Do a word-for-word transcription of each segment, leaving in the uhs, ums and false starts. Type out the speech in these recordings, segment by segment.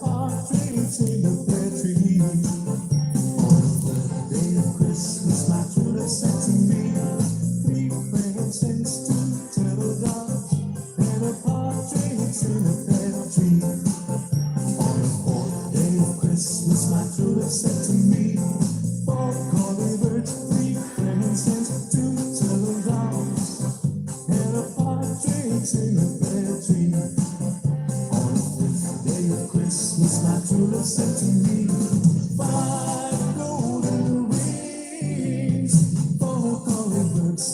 Partridge in the pear tree. On the third day of Christmas, my true love said to me, "Three frankincense, two turtle doves, and a partridge in a pear tree." On the fourth day of Christmas, my true love said to me, "Four collie birds, three frankincense, two turtle doves, and a partridge in a pear tree." On the fifth day of Christmas, my true love said to me, "Five golden rings, four collie birds,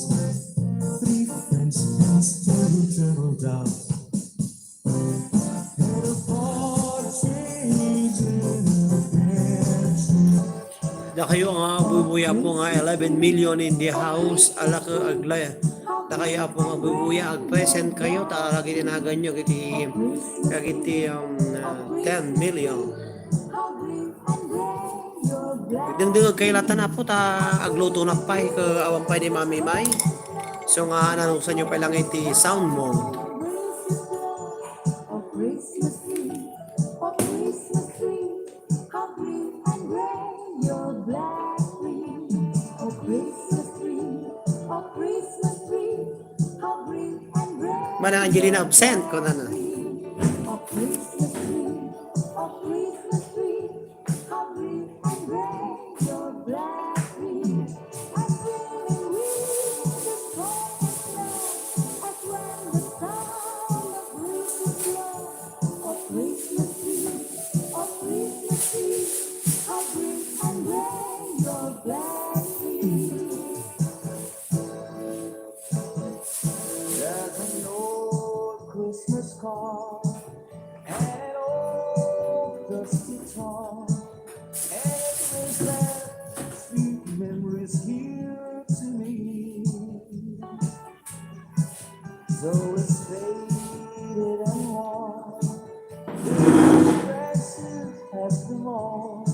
three French hens, two turtle doves, and a partridge in a pear tree." Dakayo nga agbubuya, Apo, nga eleven million in the house, ala ka agla. Dakayo, Apo, nga agbubuya, agpresent kayo, ta ala giti naganyo, giti, dagiti, um, uh, ten million. Dingdingag kayo latan, Apo, ta agluto na pay, ka awan pay ni Mami May. So nga, ananusan nyo pay lang iti sound mode. How green and gray your black tree. Oh, Christmas tree, oh, Christmas tree, how green and gray. Mana Angelina absent, kunana. Oh, Christmas tree, oh, Christmas tree, how green and gray your black tree. As green and green the sky is now, as when the sound of music low. Oh, Christmas tree, oh, Christmas tree, how green and gray your black tree. There's an old Christmas card and an old dusty guitar, and it brings back sweet memories here to me. Though it's faded and worn, the precious has them all.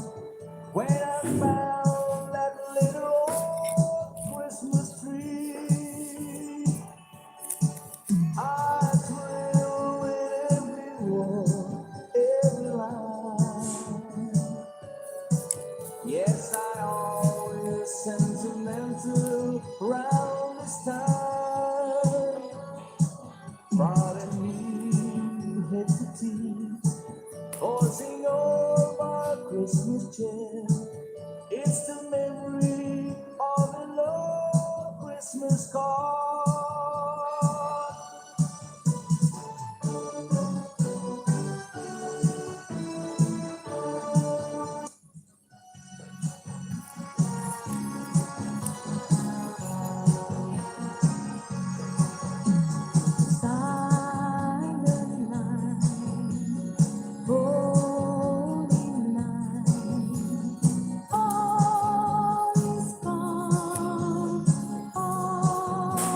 When I found that little old Christmas tree, I thrill with every word, every line. Yes, I always sentimental round this time. But I need hesitate, pausing over Christmas chair. It's the memory of an old Christmas card. Silent night, holy night, all is calm, all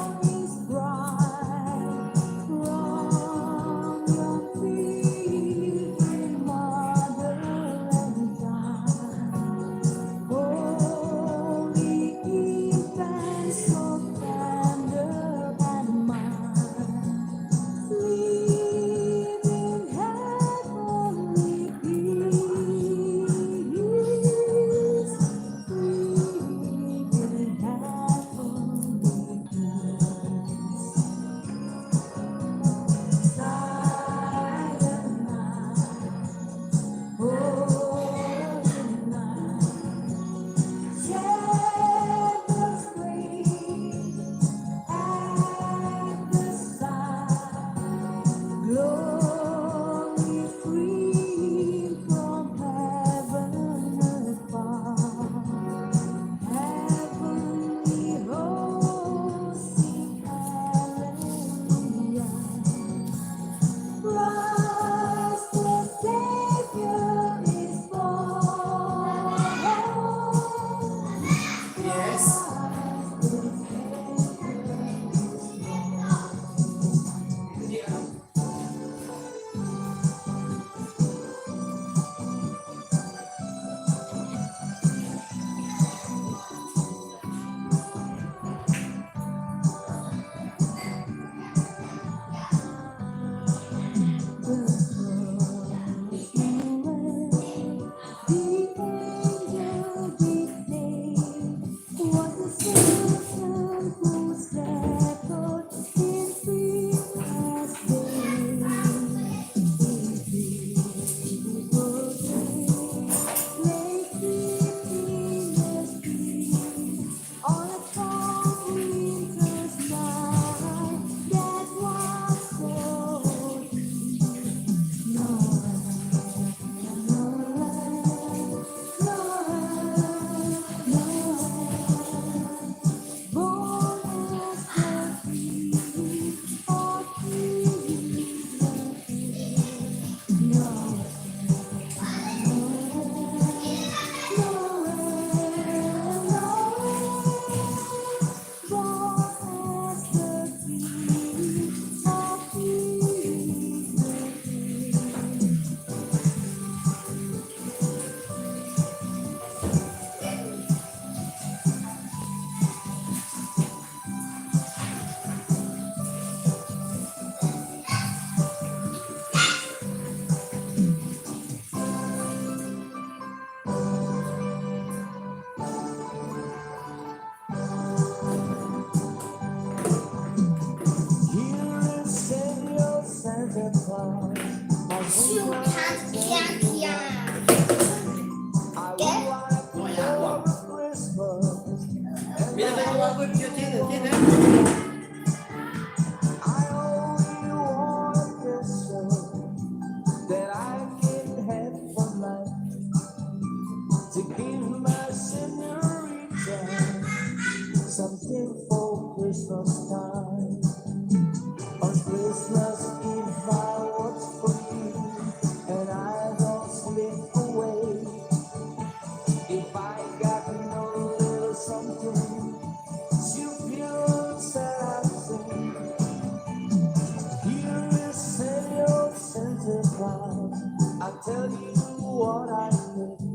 what I need.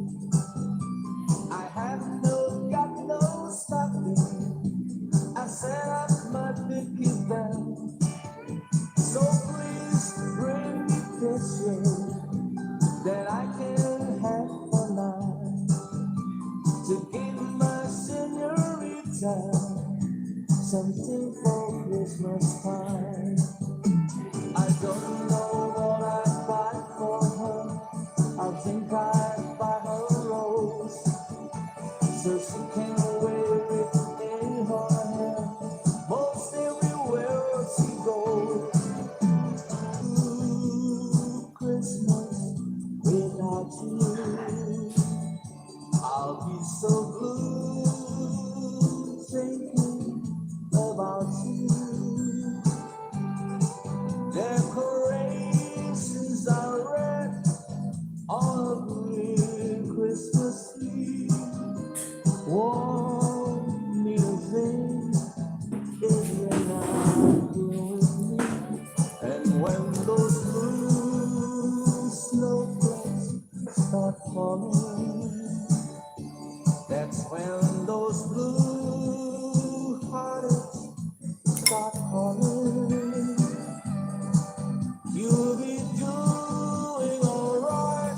I have no, got no stopping. I set up my big event. So please bring me this ring that I can have for now to give my senorita something for Christmas time. I don't know what I buy for her. I think I buy her a rose so she can wear it in her hair most everywhere she goes. Ooh, Christmas without you, I'll be so blue thinking about you. Decorations are red on a green Christmas tree. Won't mean a thing if you're not here with me. And when those blue snowflakes start falling, that's when those blue heartaches start calling. You'll be doing alright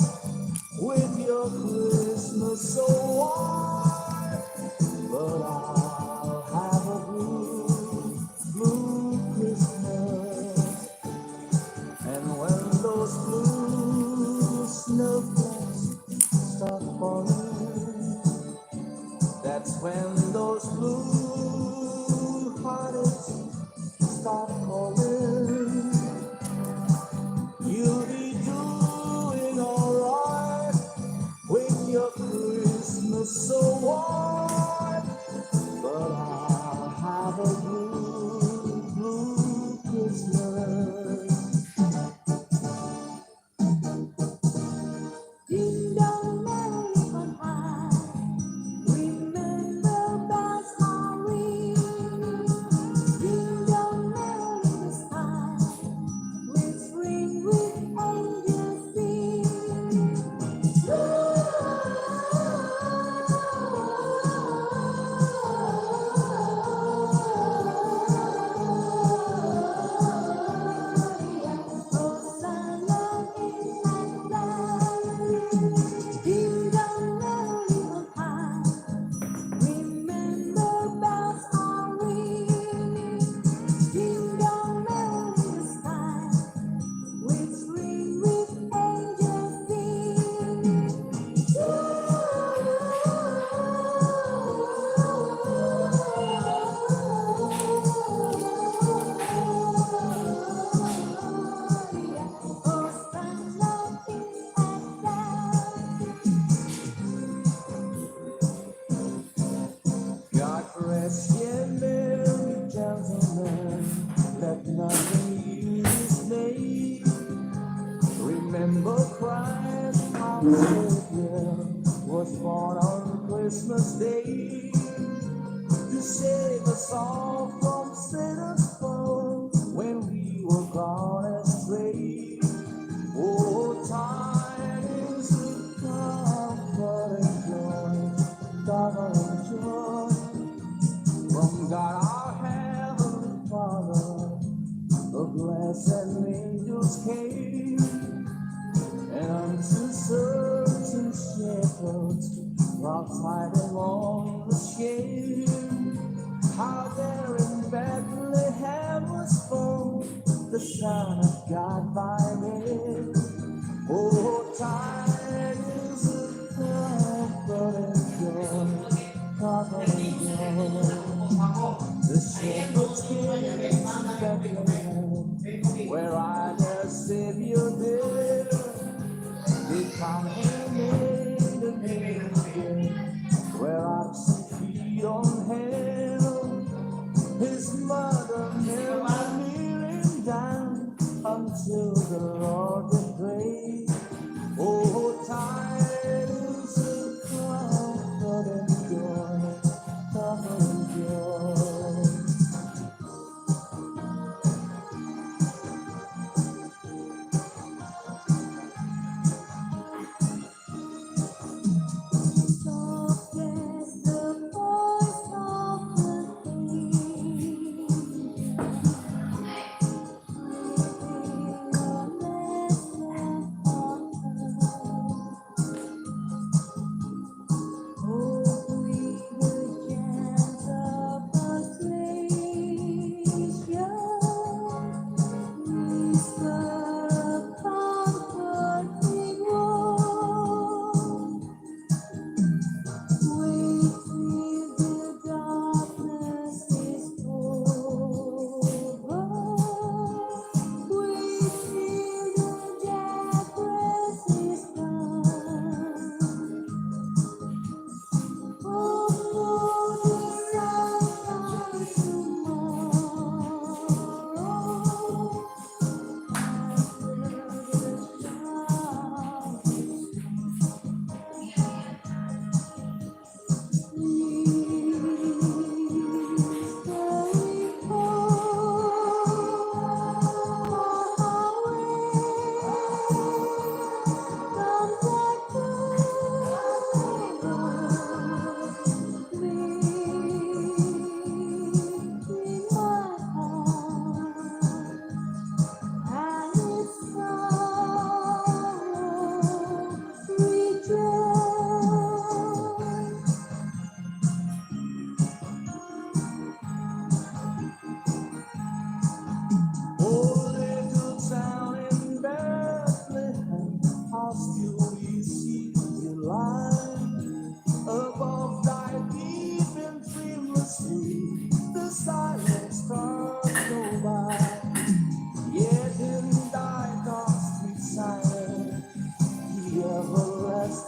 with your Christmas so white, but I'll have a blue, blue Christmas. And when those blue snowflakes start falling, that's when those blue heartaches start calling. You'll be doing alright with your Christmas so white, but I'll have a blue, blue Christmas. Ding dong, merrily on high. Remember bells are ringing. Ding dong, merrily the sky. Let's ring with angels sing. God rest ye merry gentlemen, let nothing you dismay. Remember Christ our Savior was born on Christmas Day to save us all from Satan's foe when we were gone astray. Oh, tidings of comfort and joy, comfort and joy, from God our Heavenly Father, the blessed angels came, and unto certain shepherds brought tidings of the shame, how there in Bethlehem was born the Son of God by name. Oh, tidings of comfort and joy, comfort and joy. The shepherds came to Bethlehem, where our Savior did become a maiden, where oxen feed on hay. His mother Mary kneeling down until the Lord did pray. Oh, tidings of comfort and joy, comfort and joy.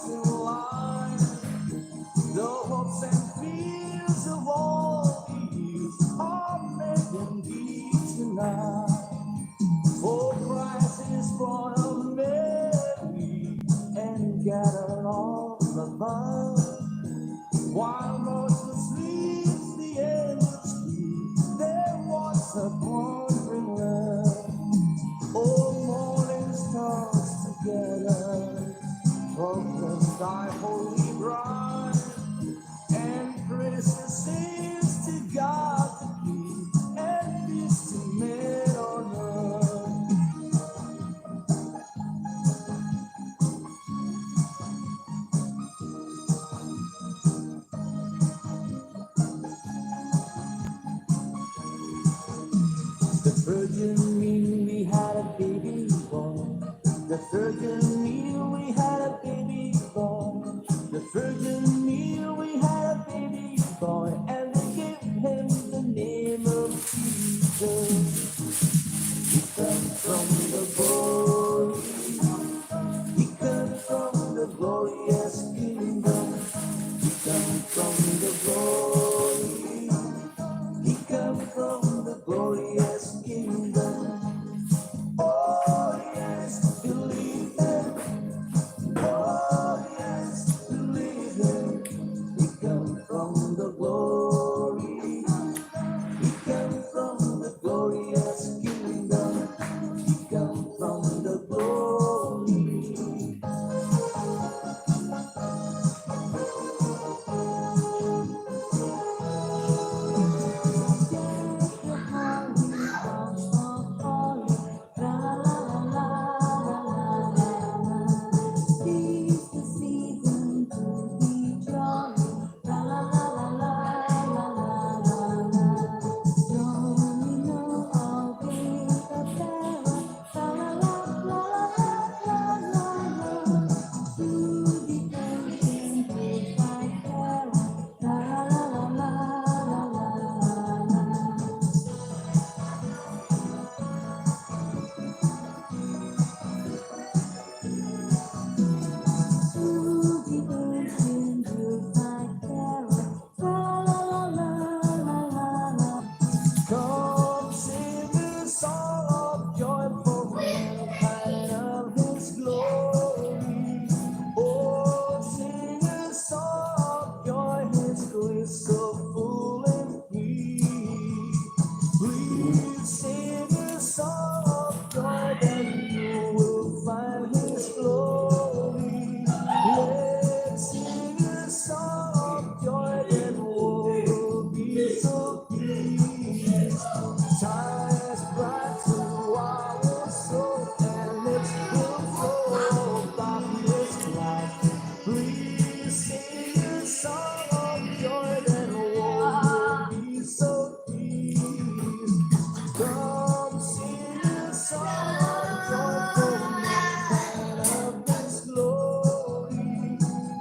to life. The hopes and fears of all these are making me tonight. Oh, Christ is born of Mary and gathered all about. While Moses sleeps, the angels sleep. There was a wandering land. Oh, morning stars together proclaim thy holy bride. And praises sings to God the King, and peace to men on earth. The Virgin mean we had a baby boy. The Virgin mean we had a baby boy. The Virgin mean we had a baby boy, and they gave him the name of Jesus. He come from the glory. He come from the glorious kingdom. He come from the glory. He come from the glorious kingdom. Oh yes, believe him. Oh yes, believe him. He come from the glory. He come from the glorious kingdom. He come from the glory. Come sing a song of joy, for we kind of his glory. Oh, sing a song of joy, his grace so full and free. Please sing a song of joy, then you will find his glory. Let's sing a song of joy, then all will be so peace. Shines bright to our soul, and it's full of darkness light. Please sing a song of joy, then all will be so peace. Come sing a song of joy, for mankind of his glory.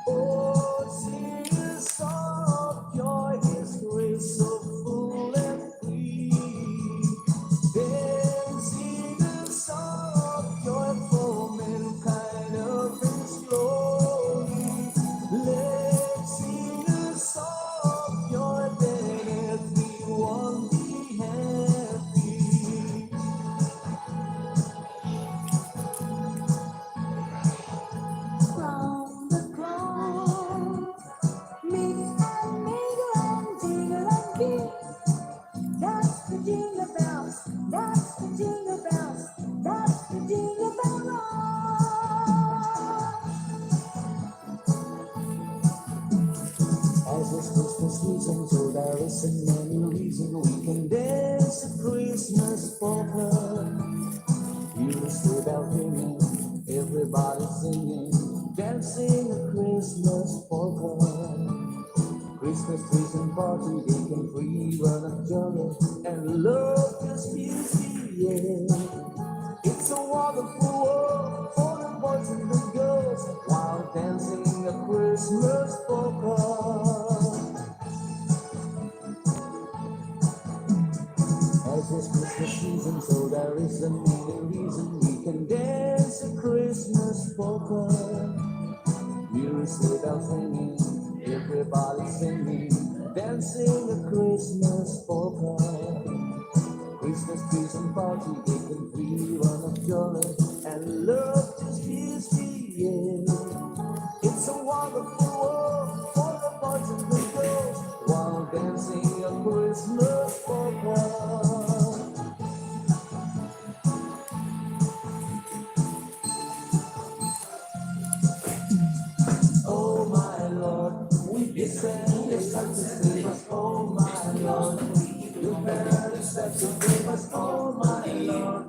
Oh, sing a song of joy, his grace so full and free. Then sing a song of joy, for mankind of his glory. Let's sing a song of joy, then everyone be happy. From the cross, mix and mingle and jingle and beat. That's the jingle bells, that's the jingle bells, that's the jingle bell rock. As it's Christmas season, so there isn't any reason we can dance a Christmas polka. Hear the sleigh bell ringing, everybody singing, dancing a Christmas polka. Christmas trees and party, they can free run of joy and love this music, yeah. It's a wonderful world for the boys and the girls while dancing a Christmas polka. As it's Christmas season, so there isn't any reason we can dance a Christmas polka. We Sit down singing, everybody singing, dancing a Christmas polka. Christmas trees and party, it can be one of joy and love just is the air. It's a wonderful world for the boys and the girls while dancing a Christmas polka. Oh my Lord, we descend your sons and save us. Oh my Lord, you bear the steps of us. Oh my Lord,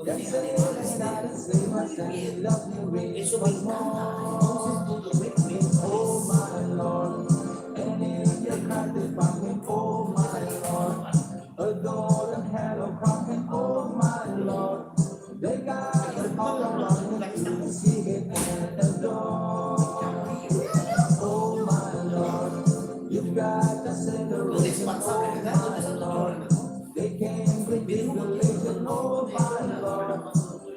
descend your sons and save us and love you ring once more. Oh my Lord, and in your cry they find me. Oh my Lord, adore and hello crown him. Oh my Lord, they gather all around him to see him and adore. Oh my Lord, you've got the celeration. Oh my Lord, they came with jubilation. Oh my Lord,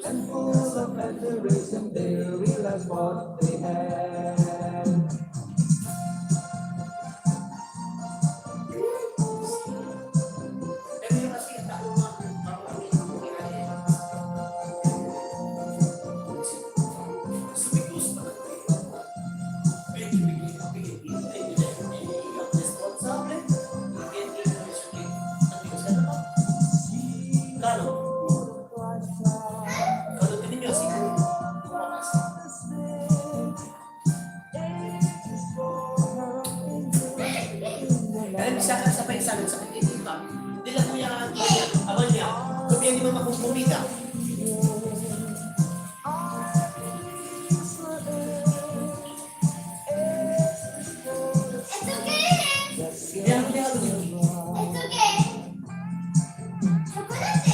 and full of admiration they realize what they have. Kaya bisa ka sa paisanan sa pagkikita. Dila mo yan, awan niya. Kung yan di mo makumpuni ka. It's okay. Yan, yan. It's okay. Chocolate.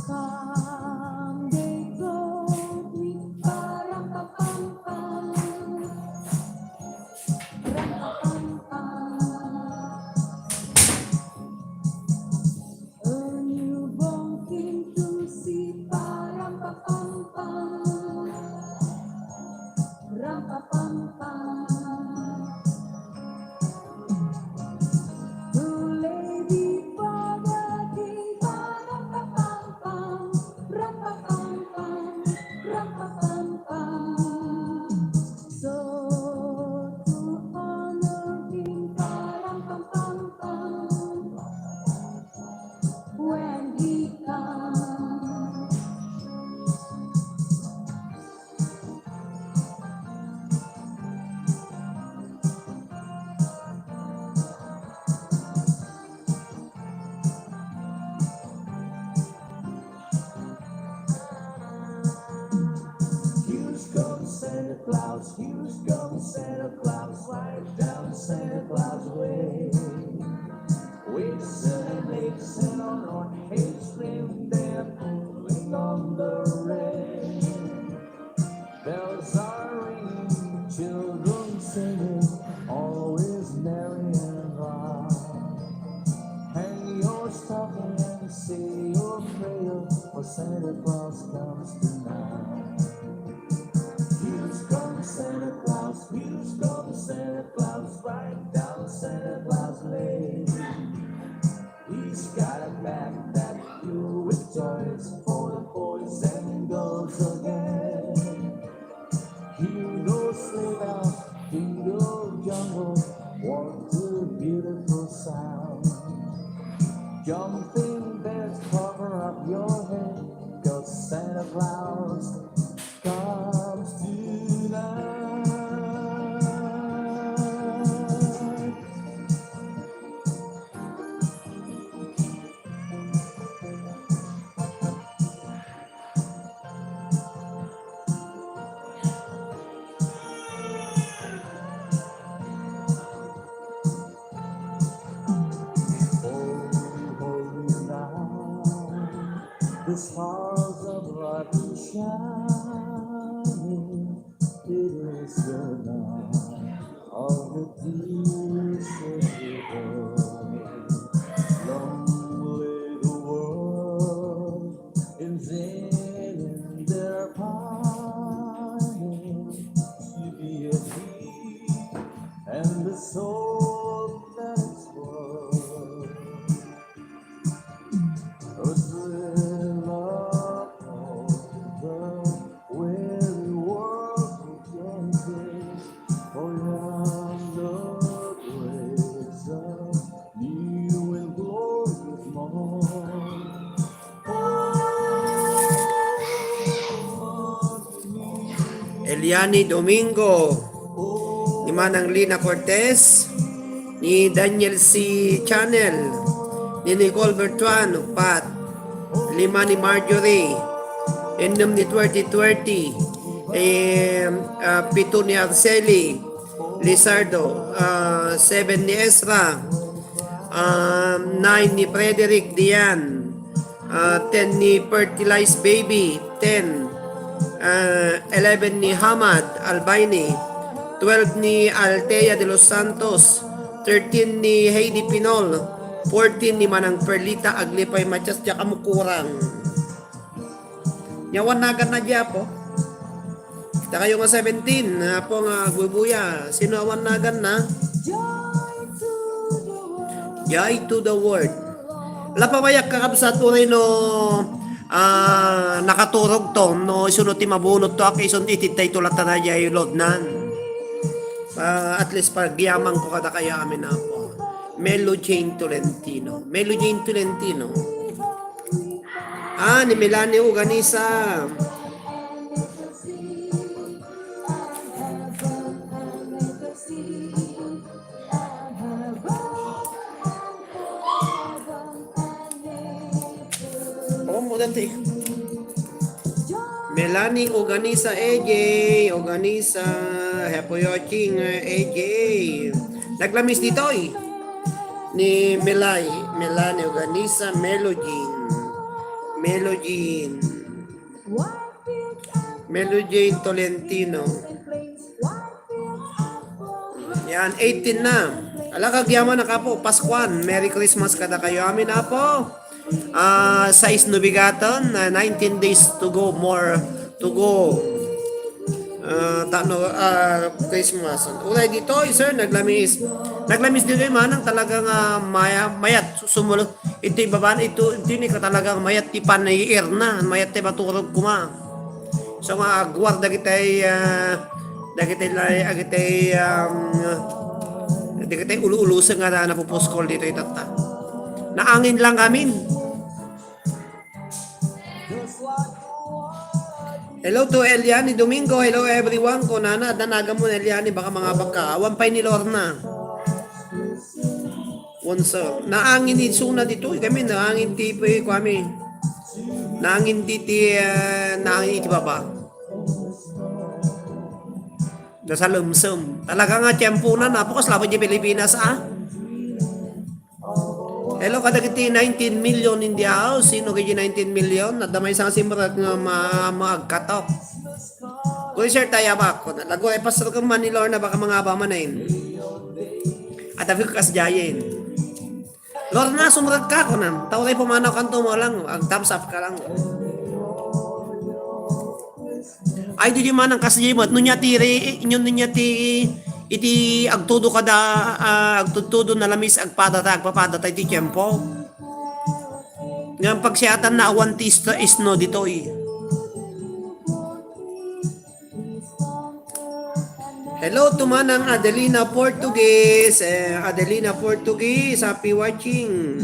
Come, they told me, ba-ram-pa-pam-pam, ram-pa-pam-pam. A newborn came to see, ba-ram-pa-pam-pam, ram-pa-pam-pam. To lay before the king, ba-ram-pa-pam-pam, ram-pa-pam-pam, ram-pa-pam-pam. So to honor him, ba-ram-pam-pam-pam, when he comes. Here comes Santa Claus, here comes Santa Claus, right down Santa Claus way. With seven legs and on his sleigh, they're pulling on the reins. Bells are ringing, children singing, all is merry and bright. Hang your stocking and say your prayer, for Santa Claus comes tonight. Here comes Santa Claus, here comes Santa Claus, right down Santa Claus Lane. He's got a backpack filled with toys for the boys and girls again. Jingle sleigh bells, jingle jangle, what a beautiful sound. Jumping bells, cover up your head, 'cause Santa Claus comes tonight. Oh, holy night, the stars are brightly shining. It is the night of the dear Savior. Long live the world in vain in their pining to be at peace, and the soul that is world. A thrill of the weary world rejoices, for yonder breaks a new and glorious morn. Eliani Domingo, ni Manang Lina Cortez, ni Daniel C. Channel, ni Nicole Bertuan, upat, lima ni Marjorie, ennem ni Twerty Twerty, eh, ah, pito ni Arceli Lizardo, ah, seven ni Ezra, ah, nine ni Frederick Dian, ah, ten ni Fertilized Baby, ten, ah, eleven ni Hamad Albaini, twelve ni Althea de los Santos, thirteen ni Heidi Pinol, fourteen ni Manang Perlita Aglipay Matias, diak a mukurang. Nia awan naganna diay, Apo? Kita kayo nga seventeen, Apo, nga agbubuya. Sino awan naganna? Joy to the world. Ala, pabayak, kakabsat, uray no, ah, nakaturog to, no, isu no ti mabunot to, a Quezon, itidtay to latta na diay loadnan. Ah, at least, pagyamanko kadakayo amin, Apo. Melo Jane Tolentino. Melo Jane Tolentino. Ah, ni Melanie Uganisa. Oh, mo dati. Melanie Organisa, A J Organisa, happy watching, uh, A J. Naglamis ditoy ni Melay, Melanie Organisa, Melogene. Melogene. Melogene Tolentino. Yan, eighteen na. Ala, kagyaman na kapo, Paskuan. Merry Christmas kada kayo amin, apo. Ah, sais nubigaton, ah, nineteen days to go, more to go. Ah, tano, ah, Christmas. Uray ditoy, sir, naglamis. Naglamis ditoy, manang talagang, ah, maya-, mayat, sumulo. Iti baban, ito, ito ni ka talagang mayat ti panaiir na, mayat ti maturog kuma. So nga, agwar dagitay, ah, dagitay lay, agitay, um, dagitay ulu-uluseng nga na napupuskol ditoy tatta. Naangin lang amin. Hello to Eliani Domingo. Hello everyone. Kunana, adda nagamon Eliani, baka mangabak ka. Awan pay ni Lorna. Onse. Naangin isuna ditoy kami, naangin ti, eh, kami. Naangin ti, ti, ah, naangin iti baba. Nasalemsem. Talaga nga tiyempo na, napo, kas labat di Pilipinas, ah. Hello, kadagiti nineteen million in the house. Sino kay nineteen million? Adda maysa nga simrek nga ma-, maagkatok. Kung share tayo ba? Kung lagu ay pastor ka man ni Lorna, baka mangaba man eh. At abi kas jayen. Lorna, sumrek ka, kunan. Tao tayo pumanaw kanto mo lang. Ag thumbs up ka lang. Ay, di man ang kasdimat. Nunya ti re-, inyo nunya ti iti agtudo kada, ah, agtudtudo na lamis agpadata, agpapadata iti tiempo. Nga pagsiatan na awan ti isto-, isno ditoy. Hello to Manang Adelina Portuguese. Eh, Adelina Portuguese, happy watching.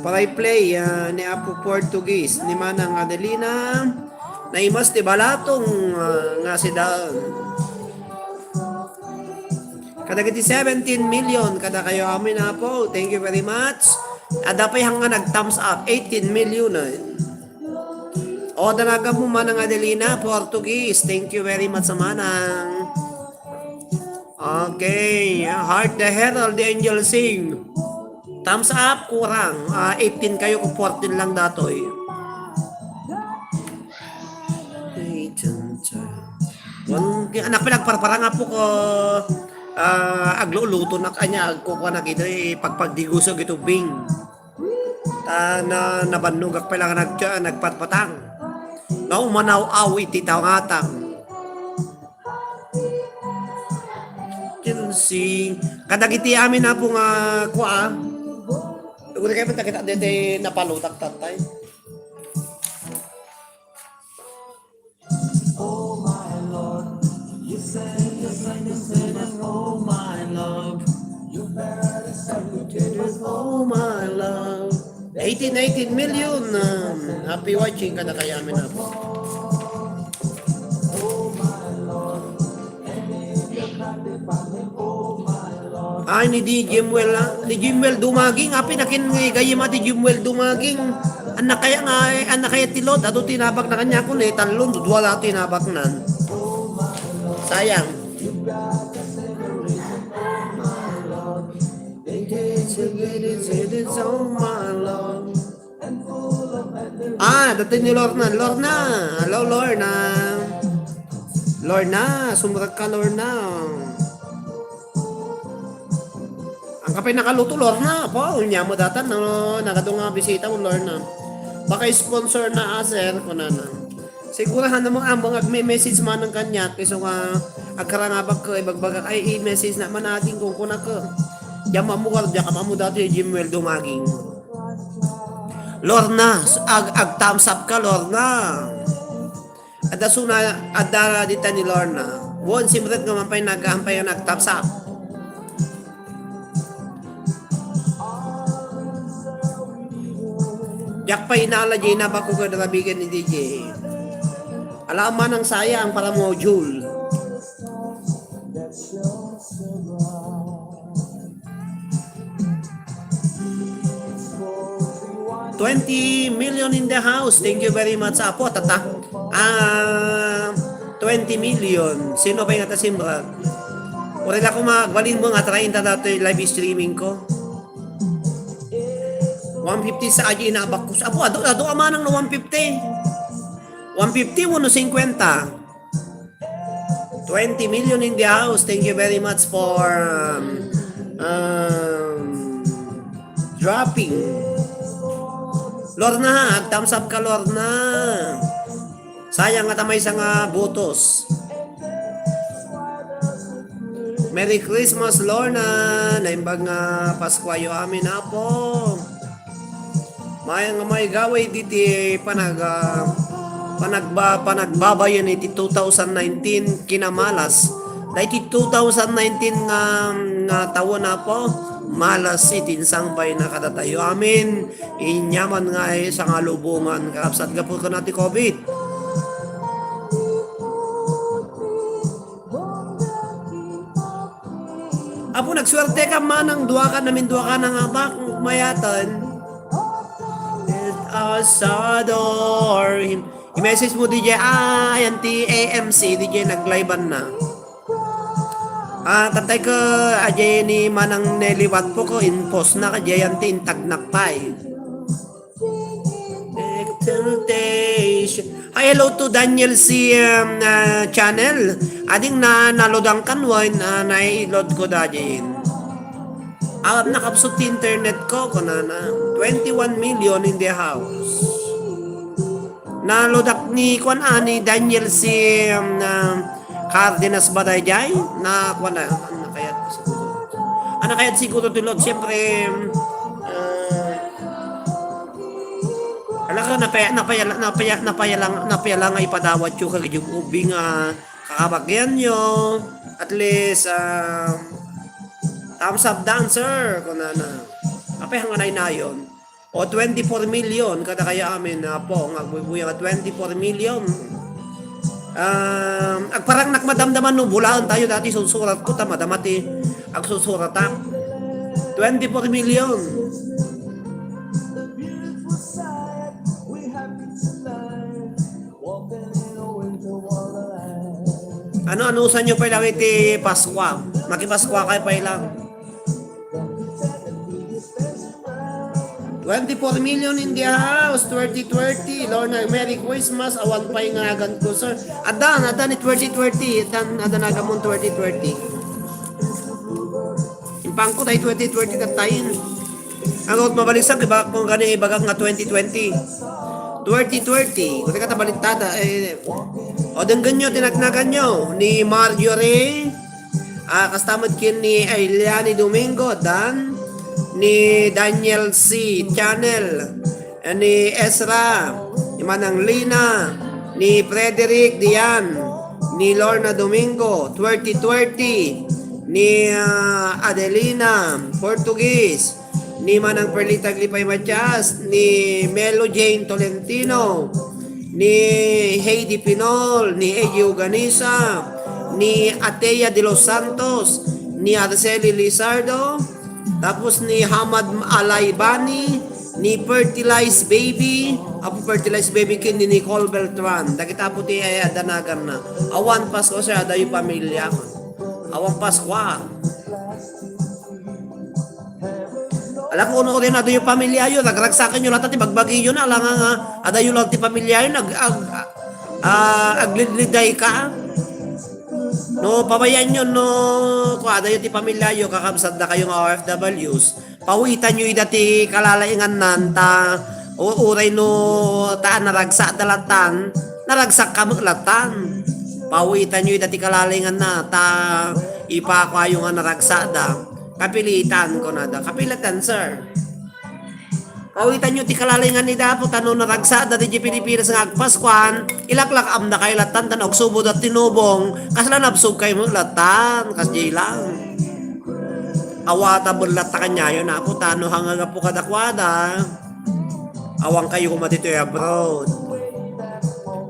Pray play, ah, ni Apo Portuguese, ni Manang Adelina. Naimas ti balatong, ah, nga sidaen. Kadagiti seventeen million, kada kayo amin, Apo. Thank you very much. Adda pay hangga nag-thumbs up, eighteen million, eh. O, danagan mo, Manang Adelina, Portuguese. Thank you very much, Manang. Okay, Heart the Herald, the Angel Sing. Thumbs up, kurang. Ah, eighteen kayo, kung fourteen lang datoy. Eighteen, one, anak, pinagparparang, Apo, ko, ah, agluluto na kanya, agkukuha na gito, eh, pagpagdiguso gito, bing. Ta na, nabannogak pay lang nag-, nagpatpatang. Naumanaw-aw iti tangatang. Kinsi-, kadagiti amin, Apo, nga kua. Uri kayo, kita, kita, dete, napalutak, tatay. Oh, my love. Eighteen, eighteen million, um, happy watching kada kayo amin, Apo. Ay, ni di Jimwell, ah. Ni Jimwell Dumaging, apay nakin gayem a ti Jimwell Dumaging. Annak kaya nga, eh, annak kaya ti load, adu tinabak na kanya kun, eh, talon, dudua la tinabak nan. Sayang. Ah, dati ni Lorna. Lorna! Hello, Lorna! Lorna! Sumurag ka, Lorna! Ang kape nakaluto, Lorna! Po, unya mo datan, no? Nagadu nga bisita mo, Lorna. Baka sponsor na, ah, sir, kunana. Siguro han mo ambang agme-message manang kaniak, isu nga agkarangabak ko, ibagbagak, ay, i-message na man ating kung kunak. Diyan mamugar, diyan ka mamu dati, Jimwell Dumaging. Lorna, ag, ag thumbs up ka, Lorna. Adda suna, adda dita ni Lorna. Won, simret nga mampay nag-, ampay nag thumbs up. Diak pay inala, Gina, bako ka darabigan ni D J. Ala, manang sayang para module. Twenty million in the house. Thank you very much, Apo. Tata. Ah, twenty million. Sino pa yung atasimrag? Wala ko magbalin mo nga treinta dati live streaming ko. One fifty sa aji inabak ko. Apo, adu, adu amanang no one fifty. One fifty, uno cincuenta. Twenty million in the house. Thank you very much for um, um, dropping. Lorna, thumbs up ka, Lorna. Sayang nga tamay sa nga butos. Merry Christmas, Lorna. Naimbag nga Pasko ayo amin, Apo. Mayat nga maigawid iti panag, ah, panagba-, panagbabayen iti two thousand nineteen kinamalas. Daytoy two thousand nineteen nga, nga tawen, Apo, malas iti insangbayna kadatayo. Amen. Inyaman nga ay sangalubongan, kakabsat, gapu ken ti covid. Apo, nagsuerte ka manang dua ka, namin dua ka nang abak, mayaten. Let us adore Him. I-message mo, D J, ah, ayan ti A M C, D J, nag-live-an na. Ah, tatay ko, aja ni Manang Nelly Watpo ko, in-post na, kadi ayan ti intagnak pay. Exaltation. Hi, hello to Daniel C, um, uh, channel. Ading na, naloadang kan wen, uh, nai-load ko dajin. Awan nakabsut ti internet ko, kunana. Twenty-one million in the house. Naloadak ni, kuan, ah, ni Daniel C, um, uh, Cardenas ba dayjay? Na, kuan na, ano kaya siguro? Ano kaya siguro ti load? Siyempre, um, uh, Ala ka, napaya-, napaya-, napaya-, napaya lang, napaya lang nga ipadawat yo kag idiyo ubing, ah, kakabagian yo. At least, ah, thumbs up dancer, kunana. Apay nga naynayon. O, twenty-four million, kada kaya amin, Apo, nga agbuybuyang nga twenty-four million. Um, agparangnak madamdaman no bulaentayo dati, susurat ko, ta madama ti agsusurat, ah. Twenty-four million. Ano, anusan nyo pay lang iti Paskwa? Makipaskwa kayo pay lang. Twenty-four million in the house, twenty twenty. Lorna, Merry Christmas. Awan pay nga agan ko, sir. Adan, adan ni twenty twenty. Adan, adan agamon twenty twenty. Impangko tayo twenty twenty katayin. Ang out mabalisak, iba kung gani ibagak nga twenty twenty. Twenty twenty. Kung ka tabalitada, eh, o denggan nyo, tinagnagan nyo ni Marjorie, ah, kasta met ken ni Eliani Domingo, dan, ni Daniel C Channel, eh, ni Ezra, ni Manang Lina, ni Frederick Dian, ni Lorna Domingo, twenty twenty, ni, ah, Adelina Portuguese, ni Manang Perlita Aglipay Matias, ni Melo Jane Tolentino, ni Heidi Pinol, ni Eddie Uganisa, ni Atea de los Santos, ni Arceli Lizardo, tapos ni Hamad Alaibani, ni Fertilize Baby, Apo Fertilize Baby ken ni Nicole Beltran. Dagita Apo ti ay adanagan na. Awan Pasko, sir, adayo pamilya. Awan Pasko, ah. Ala ko, uno rin, adayo pamilya yo, nagragsakan yo, lata ti bagbagi yo na, ala nga, nga, adayo lang ti pamilya yo, nag, ag, ah, aglidliday ka. No, pabayaan yo, no, kung adayo ti pamilya yo, kakabsat da kayo nga O F Ws. Pawitan yo ida ti kalalaingannan, ta, u-, uray no, ta naragsak da latan, naragsak ka met latan. Pawitan yo ida ti kalalainganna, ta, ipakua yo nga naragsak da. Kapilitan, kunada. Kapilitan, sir. Pawitan yo ti kalalaingan ni Dapo, ta no naragsak da ti Pilipinas nga agpaskuan, ilaklak-am da kayo latan, ta no agsubo da tinubong, kasla nabsog kayo met latan, kasdiay lang. Awata bellat ta kanyayo na, Apo, ta no hangagapu kadakuada. Awan kayo koma ditoy abroad.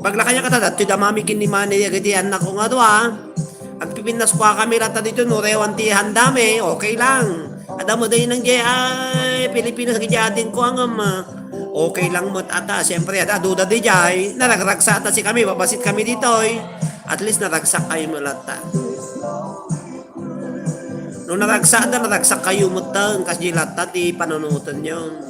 Baglakayan ka ta, datoy da mami ken ni mani, dagiti annak ko nga dua. Agpipinnaskua kami latta ditoy, no rewan ti handami, okay lang. Adda mo day nang jay ay Pilipinas, gidi atin ko angam, ah, Okay lang met ata, siyempre, ada, aduda di jay, naragsaksakta sikami, babasit kami ditoy. At least naragsak kayo met latta. No naragsakda, naragsak kayo metten, kas di latta ti panunotenyo.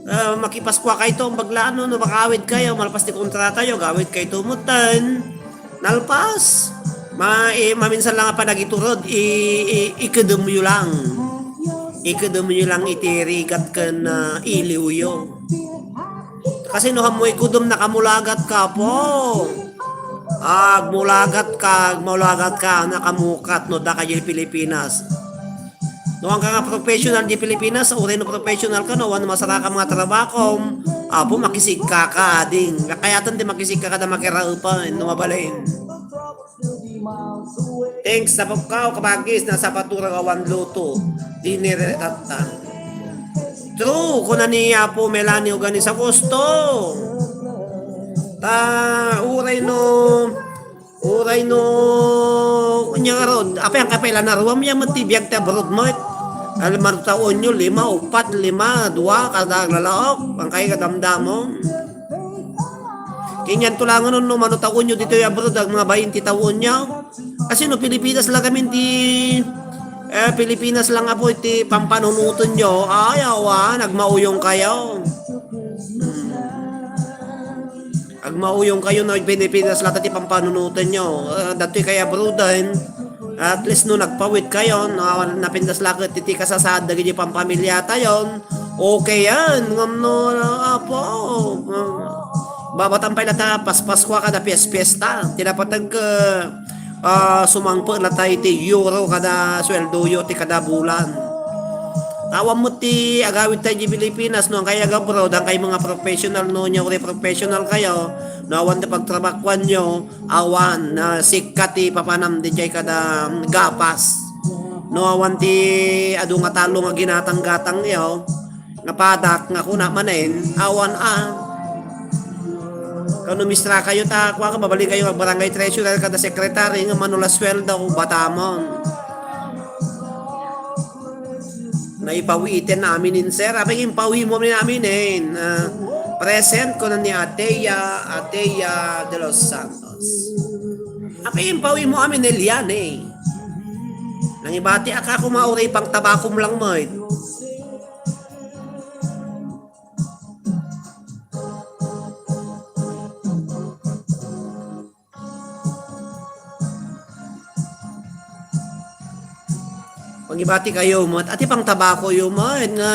Ah, makipaskua kayto, baglaan no, no makaawid kayo, malpas ti kontratayo, agawid kayto metten. Nalpas. Ma, eh, maminsan lang a panagitured, i, i, ikedemyo lang. Ikedemyo lang iti rigat ken, ah, iliwyo. Kasi no ammo ikedem, nakamulagat ka po. Agmulagat ka, agmulagat ka, nakamukat no da ka di Pilipinas. No, ang ka nga professional di Pilipinas, uray no professional ka, no, awan masarakam nga trabakom, apo, makisigka ka, ding. Kakayaten ti makisigka kada makiraepan, no mabalin. Thanks, napukkaw, kabagis, nasapatura awan luto. Dinner tatta. True, kuna ni Apo Melanie Organisa, gusto. Ta, uray no, uray no, kunya rod, apay ang kapela na ruam ya met ti biag ti abroad met. Alam, manutaonyo, lima, upat, lima, dua, kada aglalaok, ang kay kadamdamon. Kinyan to lang no, manutaonyo ditoy abroad, ang mga bainti taonyo. Kasi no, Pilipinas lang kami ti, eh, Pilipinas lang apo iti pampanunutenyo. Ay, awan, agmauyong kayo. Hmm. Agmauyong kayo no, Pilipinas lang ti pampanunutenyo. Eh, datoy kay abroaden. At least no, nagpawid kayo, no, napintas laket iti kasasaad dagiti pampamilya tayon. Okay yan. Ngam no, apo. Babatan pay lata, paspaskua kada pies-piesta. Ti napateg, ah, sumangpet lata iti euro kada sueldoyo ti kada bulan. Awan met ti agawid tayo di Pilipinas, no, ang kay agabroad, ang kay mga professional, no, nya uray professional kayo, no, awan ti pagtrabakuanyo, awan, na sikka ti papanam di jay kada, mm, gapas. No, awan ti adu nga tallo nga ginatang-gatang yo, nga padak nga kuna manen, awan a. Kano mistra kayo ta, kua ka, babalik kayo ag barangay treasurer kada secretary nga manula sweldo, batamon. Naipawiten amin in, sir. Apay impawimo amin, aminen. Ah, present ko na ni Ateya, Ateya de los Santos. Apay impawimo amin, Eliane. Nangibati aka, kuma uray pang tabakom lang met. Mangibati kayo met, ati pang tabako yo met nga,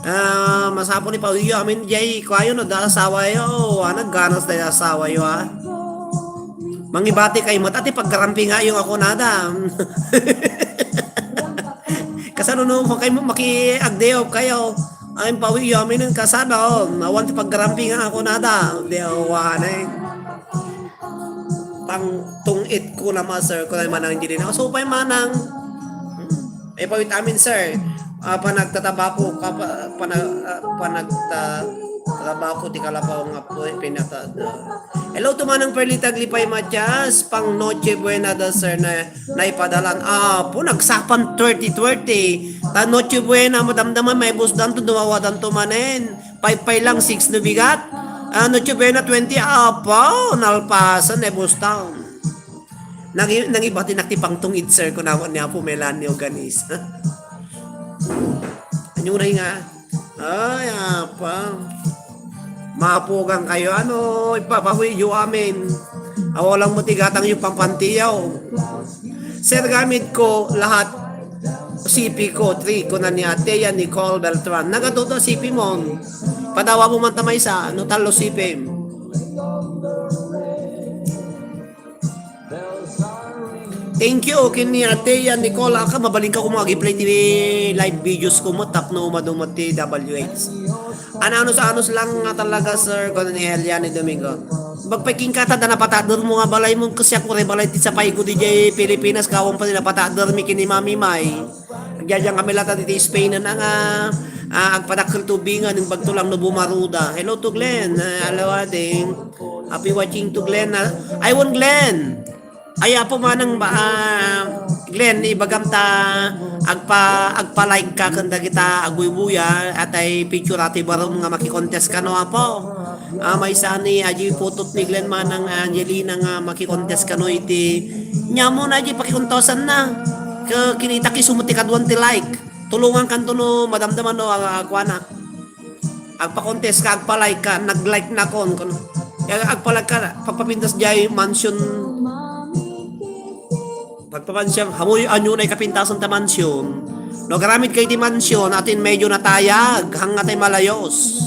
ah, masapul ni pauyo amin jay kuayo no da asawa yo, ah, nagganas da asawa yo, ah. Mangibati kayo met, ati paggarampinga yo nga kunada. Kasano no, kayo makiagdeyop kayo. Ay, pawi yo amin kasano, awan ti paggarampinga nga kunada. Dewane. Pangtungit ko na, ma, sir, ko na manang dili na. So, pa'y manang, hmm, ay, pawit amin, sir. Ah, panagtatabako, kapa-, pana-, ah, panagta-, tabako ti kalapaw nga pu-, pinata-, hello to Manang Perlita Aglipay Matias, pang Noche Buena da, sir, na naipadalan. Apo, nagsapan twenty twenty. Ta Noche Buena, madamdama, maibusdan to, dumawadan to manen. Paypay lang, six no bigat. Ah, Noche Buena twenty, apo, nalpasan, naibusdan. Nangi-, nangibati nak ti pangtungid, sir, kunawan ni Apo Melanie Organisa. Anyo na nga? Ay, apa. Mapugan kayo, ano, ipapawi yo amin. Awaw lang mo ti gatang yo pampantiyaw. Sir, gamit ko lahat C P ko, three ko na ni Ate yan, Nicole Beltran. Nagatuto C P mo. Padawa mo man ta maysa, no, talo C P. Thank you, ken ni Ate yan, Nicole. Aka, mabalin ka kung mag-play ti live videos ko mo, tapno umaduma ti W H. Ananus-anus lang nga talaga, sir, kuno ni Eliane Domingo. Bagpay king kata da napatader mo nga balay mo, kasi ako re balay ti sa paigo di jay Pilipinas, kawang pa nila patader mi kini Mami May. Agyadyang kami lata diti Spain na nga, ah, agpadakkel tubingan, yung bagto lang no bumaruda. Hello to Glenn, ah, hello, ading. Happy watching to Glenn, ah. I want Glenn. Ay, Apo, manang ba, ah, Glenn, ibagam ta agpa-, agpa-like ka ken dagita agbuybuya, atay picture ati barom nga makikontest kano, Apo. Ah, maysa ni, adi putot ni Glenn manang Angelina nga makikontest kano iti, nia mo na adi pakikontestanna. Ke-, kinita isu met ti kaduan ti like. Tulongan kanto no madamdama no, ah, kuana. Agpa-contest ka, agpa-like ka, nag-like na kon, kon. Kaya agpa-like ka, pagpapintas jay mansion. Pagpapansiang, hamoy anyo na ikapintasan ta mansion. No, agaramid kay ti mansion, atin medyo natayag, hanga tay malayos.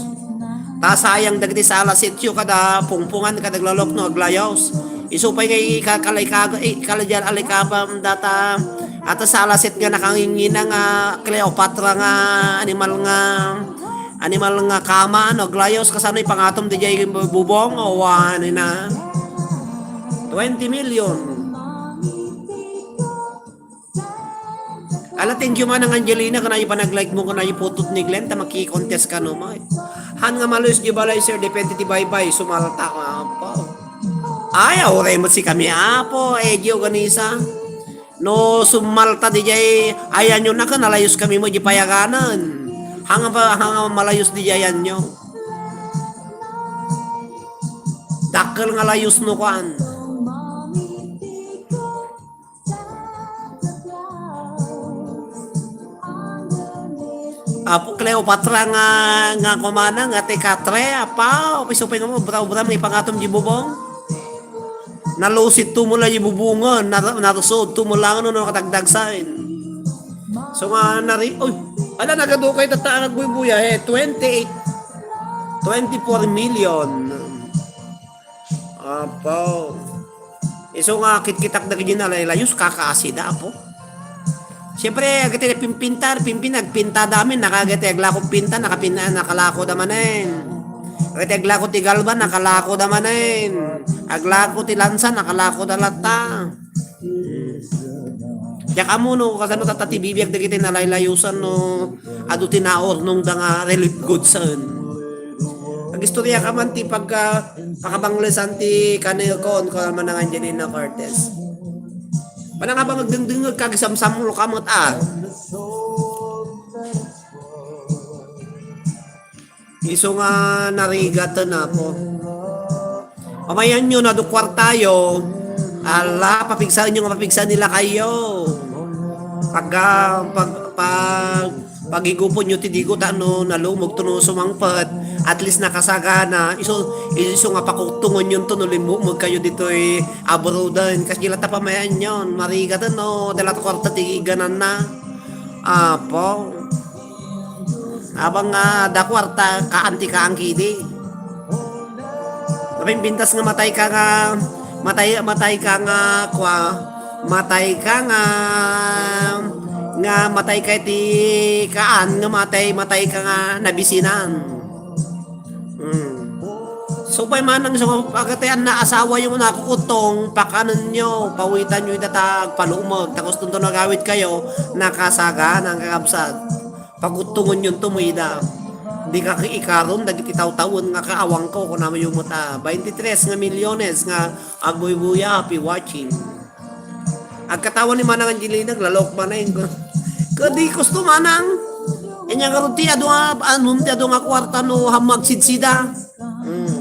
Ta sayang dagiti sala setyo kada pungpungan, kada aglalok no aglayos. Isu pay nga ika-, kala-, ika-, ikala diyan alikapam data, ata sala set nga nakangingina nga Cleopatra nga animal nga, animal nga kama, no, aglayos, kasano ipangatom di jay bubong, o, wa, ni na. Twenty million. Ala, thank you manang Angelina, kanayo panag-like mo, kanayo putot ni Glenn, ta makikontest kano, may. Han nga malayos di balay, sir, depende ti baybay, sumalta ka, Apo. Ay, auray met si kami, Apo, eh, di organisa. No, sumalta di jay, ayan yun na ka, nalayos kami mo, di payaganan. Hanga pa, hanga malayos di jay, ayan nyo. Dakkel nga layos no, kuan. Apo Cleopatra nga, nga kumana, nga ti katre, apa, upi-upi nga mo, obra-obra, may pangatom di bubong. Nalusit to mo lang yung bubungan, nar-, narusod to mo lang, no, no, katagdagsain. So nga, nari-, uy, ala, nagadukay tata ang agbuybuya, eh, twenty-eight, twenty-four million. Apo. Isu nga kitkitak dagiti nalaylayos, kakaasida, Apo. Siyempre, agiti pimpintar, pimpin, agpinta da amin, nakagiti aglako pinta, nakapin-, nakalako da manen. Agiti aglako ti galban, nakalako da manen. Aglako ti lansa, nakalako da latta. Diak ammo no kasano tata ti bibiag dagiti nalaylayosan no adu ti naurnongda nga relief goods, saan. Agistorya ka man ti pagka-, pakabanglesan ti kanelkon, kuan man nga Angelina Cortez. Panangabang agdengdengeg ka, agsamsamlo ka met, ah. Isu nga narigat, Apo. Pamayanyo no adu kuartayo, ala, papigsaenyo nga papigsaen ni lakayyo. Pagka, pag, pag, pagiguponyo ti digo ta no nalumog to no sumangpet, at least nakasagana, isu, isu nga pakuktongenyo to no limmumog kayo ditoy abroaden. Kas di latta pamayanyo, marigat no, dala to kuarta ti gananna. Apo. Abang nga da kuarta, kaan ti kaan kidi. Napimpintas nga matay ka nga, matay, matay ka nga, kua, matay ka nga, nga matay ka iti kaan nga matay, matay ka nga nabisinan. Hmm. So, pay manang so, pagkatayan na asawa yung nakukutong, pakanenyo, pawitanyo ita ta agpalumag, ta kustong to nagawid kayo, nakasagan ang kakabsat. Paguttungon yun to mo ida. Di ka ikarun, dagiti tawtawen nga kaawang ko, kunamo yung mata, twenty-three nga milyones nga agbuybuya, happy watching. Agkatawan ni Manang Angelina, aglalok manen. Kadi gusto manang. Inya nga ti adu nga, anun ti adu nga kuarta no hammag sidsida. Hmm.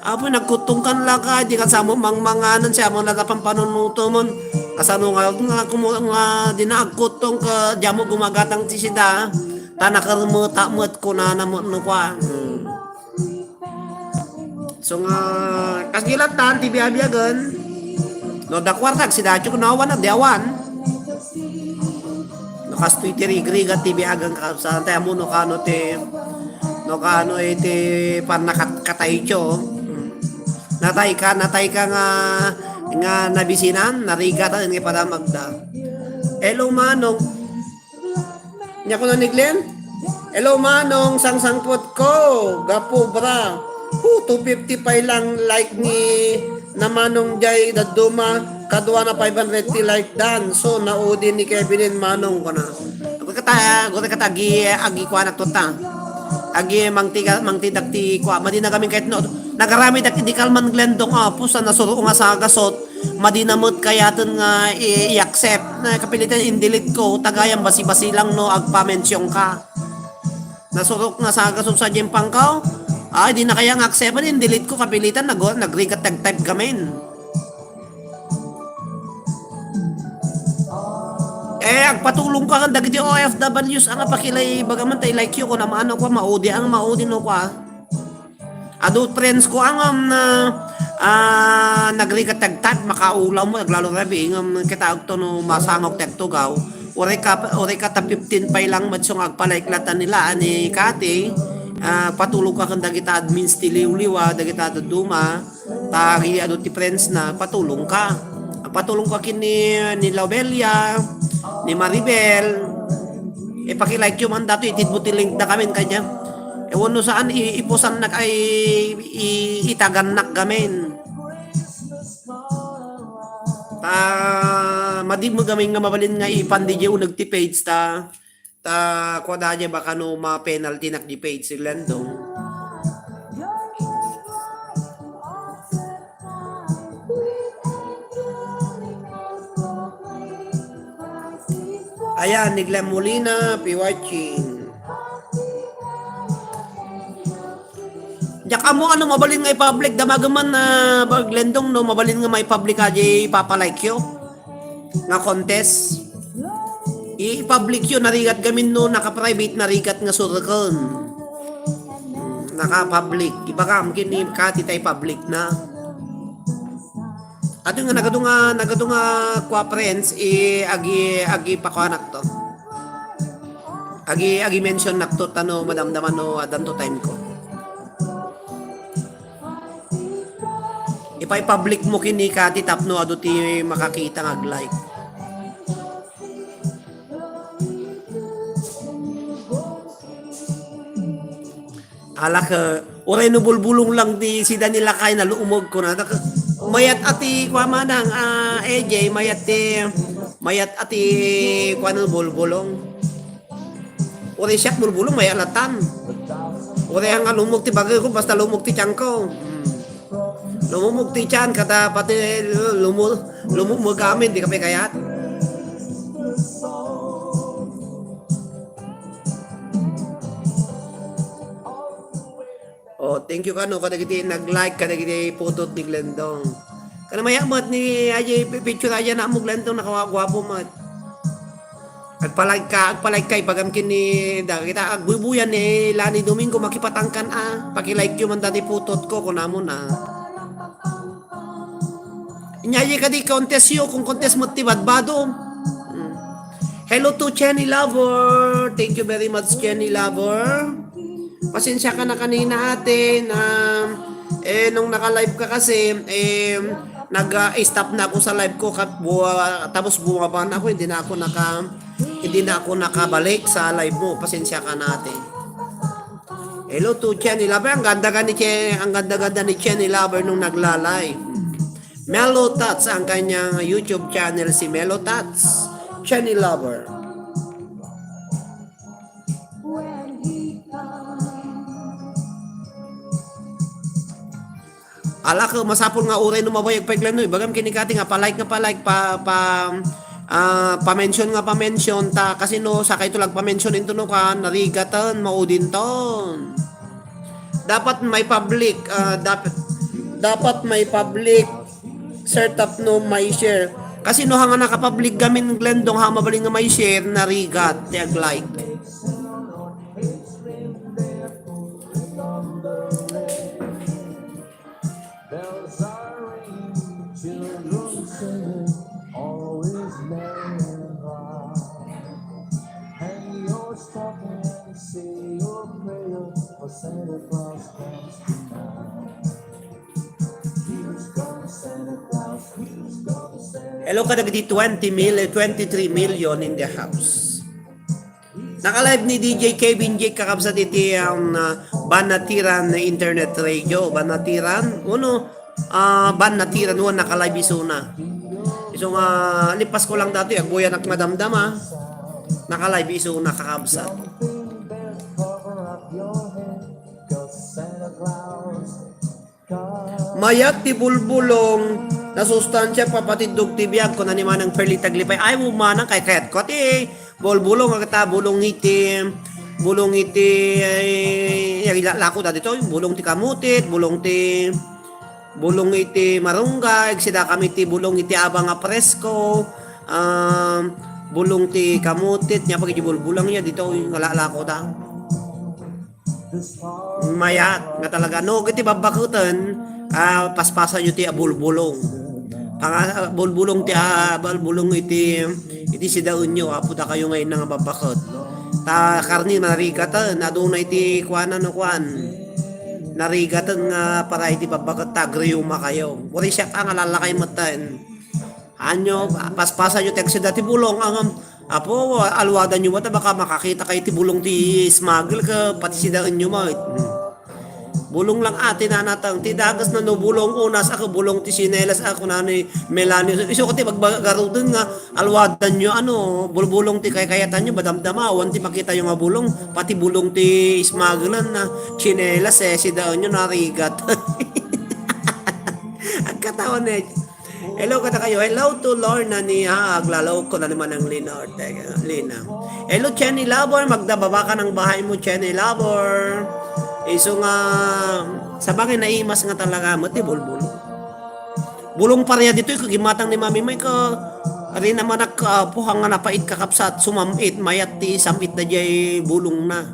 Apo, nagkutong kan laka, di ka samo mangmanganan, siya mo na pampanunuto mon. Kasano nga, nga, kumu-, nga, di na agkutong ka, di mo gumagatang ti sida. Ta nakarmeta met, kunana mo, no, kwa. Hmm. So nga, kas gilat tan, ti biabiagan. No, da kuarta, agsidatyo, no, awan, di awan. No, kastoy ti rigrigat ti biagan ka, sa tayo mo, no, kano ti, no, kano iti pannakatkataycho. Natay ka, natay ka nga, nga nabisinan, narigatan, nga padamagda. Hello, Manong. Nia kuna ni Glenn, "Hello, Manong, sangsangpet ko, gapu, bra. Hu, two fifty pay lang like ni na Manong jay dadduma, kadua na five hundred ti like dan. So, naudi ni Kevin and Manong," kuna. Agkata, agkata, agi, agi, kuanak to ta. Agi, mangtiga, mangtidak ti, kua, madi na gamin kahit no, nagaramid ak, di kalman Glenn dong, apo, sa nasuro nga sa gasot, Madi na met kayaten nga i-, i-accept. Na kapilitan in-delete ko, tagayam basi-basi lang no agpa-mention ka. Nasurok nga sa gasot sa Jempangkaw. Ay, di na kaya nga accept, in-delete ko, kapilitan nag-, nagrigat tag-type gamin. Eh, agpatulong ka kan dagiti O F Ws nga pakilay, bagaman tay like yo, kuna maano ko, maudi ang maudi no kwa. Adu friends ko ang, um, na, ah, nagrigat tag-type, makaulaw mo, naglalo rabi, ngem kita agto no masangok ti agtugaw. Uray ka, uray ka ta fifteen pay lang, madsong agpalike latan nila, ani Kati, ah, patulong ka kan dagita admins ti liwliwa, dagita dadduma, ta agi adu ti friends na, patulong ka. Patulong ka kin ni, ni Lobelia, ni Maribel, ipakilike yo man dato, itid mo ti link da kamin kanya. Ewan no saan, i-, ipusannak ay, i-, itagannak gamin. Ta, madi mo gamin nga mabalin nga ipan di uneg ti page ta, ta, kuada di baka no ma-penalty nak di page si Glendong. Ayan, ni Glenn Molina, be watching. Diak ammo ano mabalin nga i-public, damagen man na Glendong no mabalin nga mai-public a di ipapalike yo nga contest. I-public yo, narigat gamin no naka-private, narigat nga surken. Naka-public. Ibagam kin ni Kati ta i-public na. Adu nga, nagadu nga, nagadu nga kua friends, i-, agi, agi pakuanak to. Agi, agi mention nak to, tano madamdaman no adanto time ko. Ipay-public mo kini Kati tapno adu ti makakita nga ag-like. Alak, eh, uray no bulbulong lang ti sida ni lakay na luumog ko na. Dak-, mayat a ti kua manang, ah, A J, mayat ti, mayat a ti kua no bulbulong. Uray siak bulbulong, mayat latan. Uray nga lumog ti bagay ko, basta lumog ti tiyan ko. Hmm. Lumumog ti tiyan, kada pati lumu-, lumumog amin, di ka pay kayat. Oh, thank you kano, kadagiti nag-like, kadagiti putot ni Glendong. Kana maya met ni Ajay, pi-, picture Ajay na mo Glendong, nakawa-, guwapo met. Agpa-like ka, agpa-like ka, ibagam kin ni, da, kita, agbuybuyan ni Lani Domingo, makipatangkan a, paki-like yo man dati putot ko, kunamon a. Inya, Ajay, kadi contest yo, kung contest met ti badbado. Hmm. Hello to Jenny Lover. Thank you very much, Jenny Lover. Pasensya ka na kanina, ate, na, eh, nung naka-live ka kasi, eh, nag-stop na ako sa live ko, kat-, bu-, tapos bumaba na ako, hindi na ako naka-, hindi na ako nakabalik sa live mo. Pasensya ka na, ate. Hello to Jenny Lover. Ang ganda-ganda ni Che-, ang ganda-ganda ni Jenny Lover nung nagla-live. Melo Tats ang kanyang YouTube channel, si Melo Tats, Jenny Lover. Alak, masapul nga uray no mabayag pay Glenn, no? Ibagam kini Kati nga pa-like nga pa-like, pa, pa, ah, pa-mention nga pa-mention, ta kasi no, sakay to lang pa-mention into no ka, narigaton, maudinton. Dapat may public, ah, dapat, dapat may public setup no may share. Kasi no, hanga nakapublic gamin Glendong, ha mabalin nga may share, narigat, ti ag-like. Bells are ringing, children singing, all is merry and bright. Hang your stocking and say your prayer, for Santa Claus comes tonight. Here comes Santa Claus, here comes Santa Hello kadagiti twenty mil, twenty-three million in the house. Naka-live ni D J Kevin J, kakabsat, iti, um, uh, Banatiran Internet Radio. Banatiran, uno, ah, Banatiran, uno, naka-live isuna. Isu nga, lipas ko lang dati, agbuyanak madamdama. Naka-live isuna, kakabsat. Mayat ti bulbulong. Nasustansia, papatiddog ti biag, kuna ni Manang Perlita Aglipay. Ay, manang, kaykayatko ti bulbulong, agta, bulong iti, bulong iti, ay, lako da dito, bulong ti kamutit, bulong ti, bulong iti marunggay, sida kami ti bulong iti abang a presko, um, bulong ti kamutit, nia pag iti bulbulong ya dito, yung lako da. Mayat nga talaga. No, iti babbaketen, ah, paspasanyo ti abulbulong. Panga-, ah, bulbulong ti, ah, bulbulong iti, iti sidaenyo, apo dakayo nga inna nga babbaket. Ta karni, narigaten, aduna iti kuana no kuan. Narigaten nga para iti babbaket, ta agriuma kayo. Uri siya ka nga lalakay metten. Anyo, paspasanyo ti agsida ti bulong, ang, apo, alwadanyo ba ta baka makakita kayo ti bulong ti smuggle ka, pati sidaenyo met. Hmm. Bulong lang ati nanatang, ti dagas na no bulong unas ako, bulong ti sinelas ako, nani Melanie. Isu ko ti pagbagaruden nga, alwadanyo, ano, bulbulong ti kaykayatanyo, madamdama, awan ti makitayo nga bulong, pati bulong ti smuggle na, sinelas, eh, sidaenyo, narigat. Agkatawan eh. Hello kadakayo. Hello to Lorna ni Haag. Lalo ko na naman ang Lina Ortega. Lina. Hello, Chenny Labor. Magdababa ka ng bahay mo, Chenny Labor. Isu nga, sa bagay, naimas nga talaga, mati bulbul. Bulong pareha dito, ikaw gimatang ni Mami May ka, rin naman ak, ah, puhang nga napait kakapsat, sumamit, mayat ti samit na jay bulong na.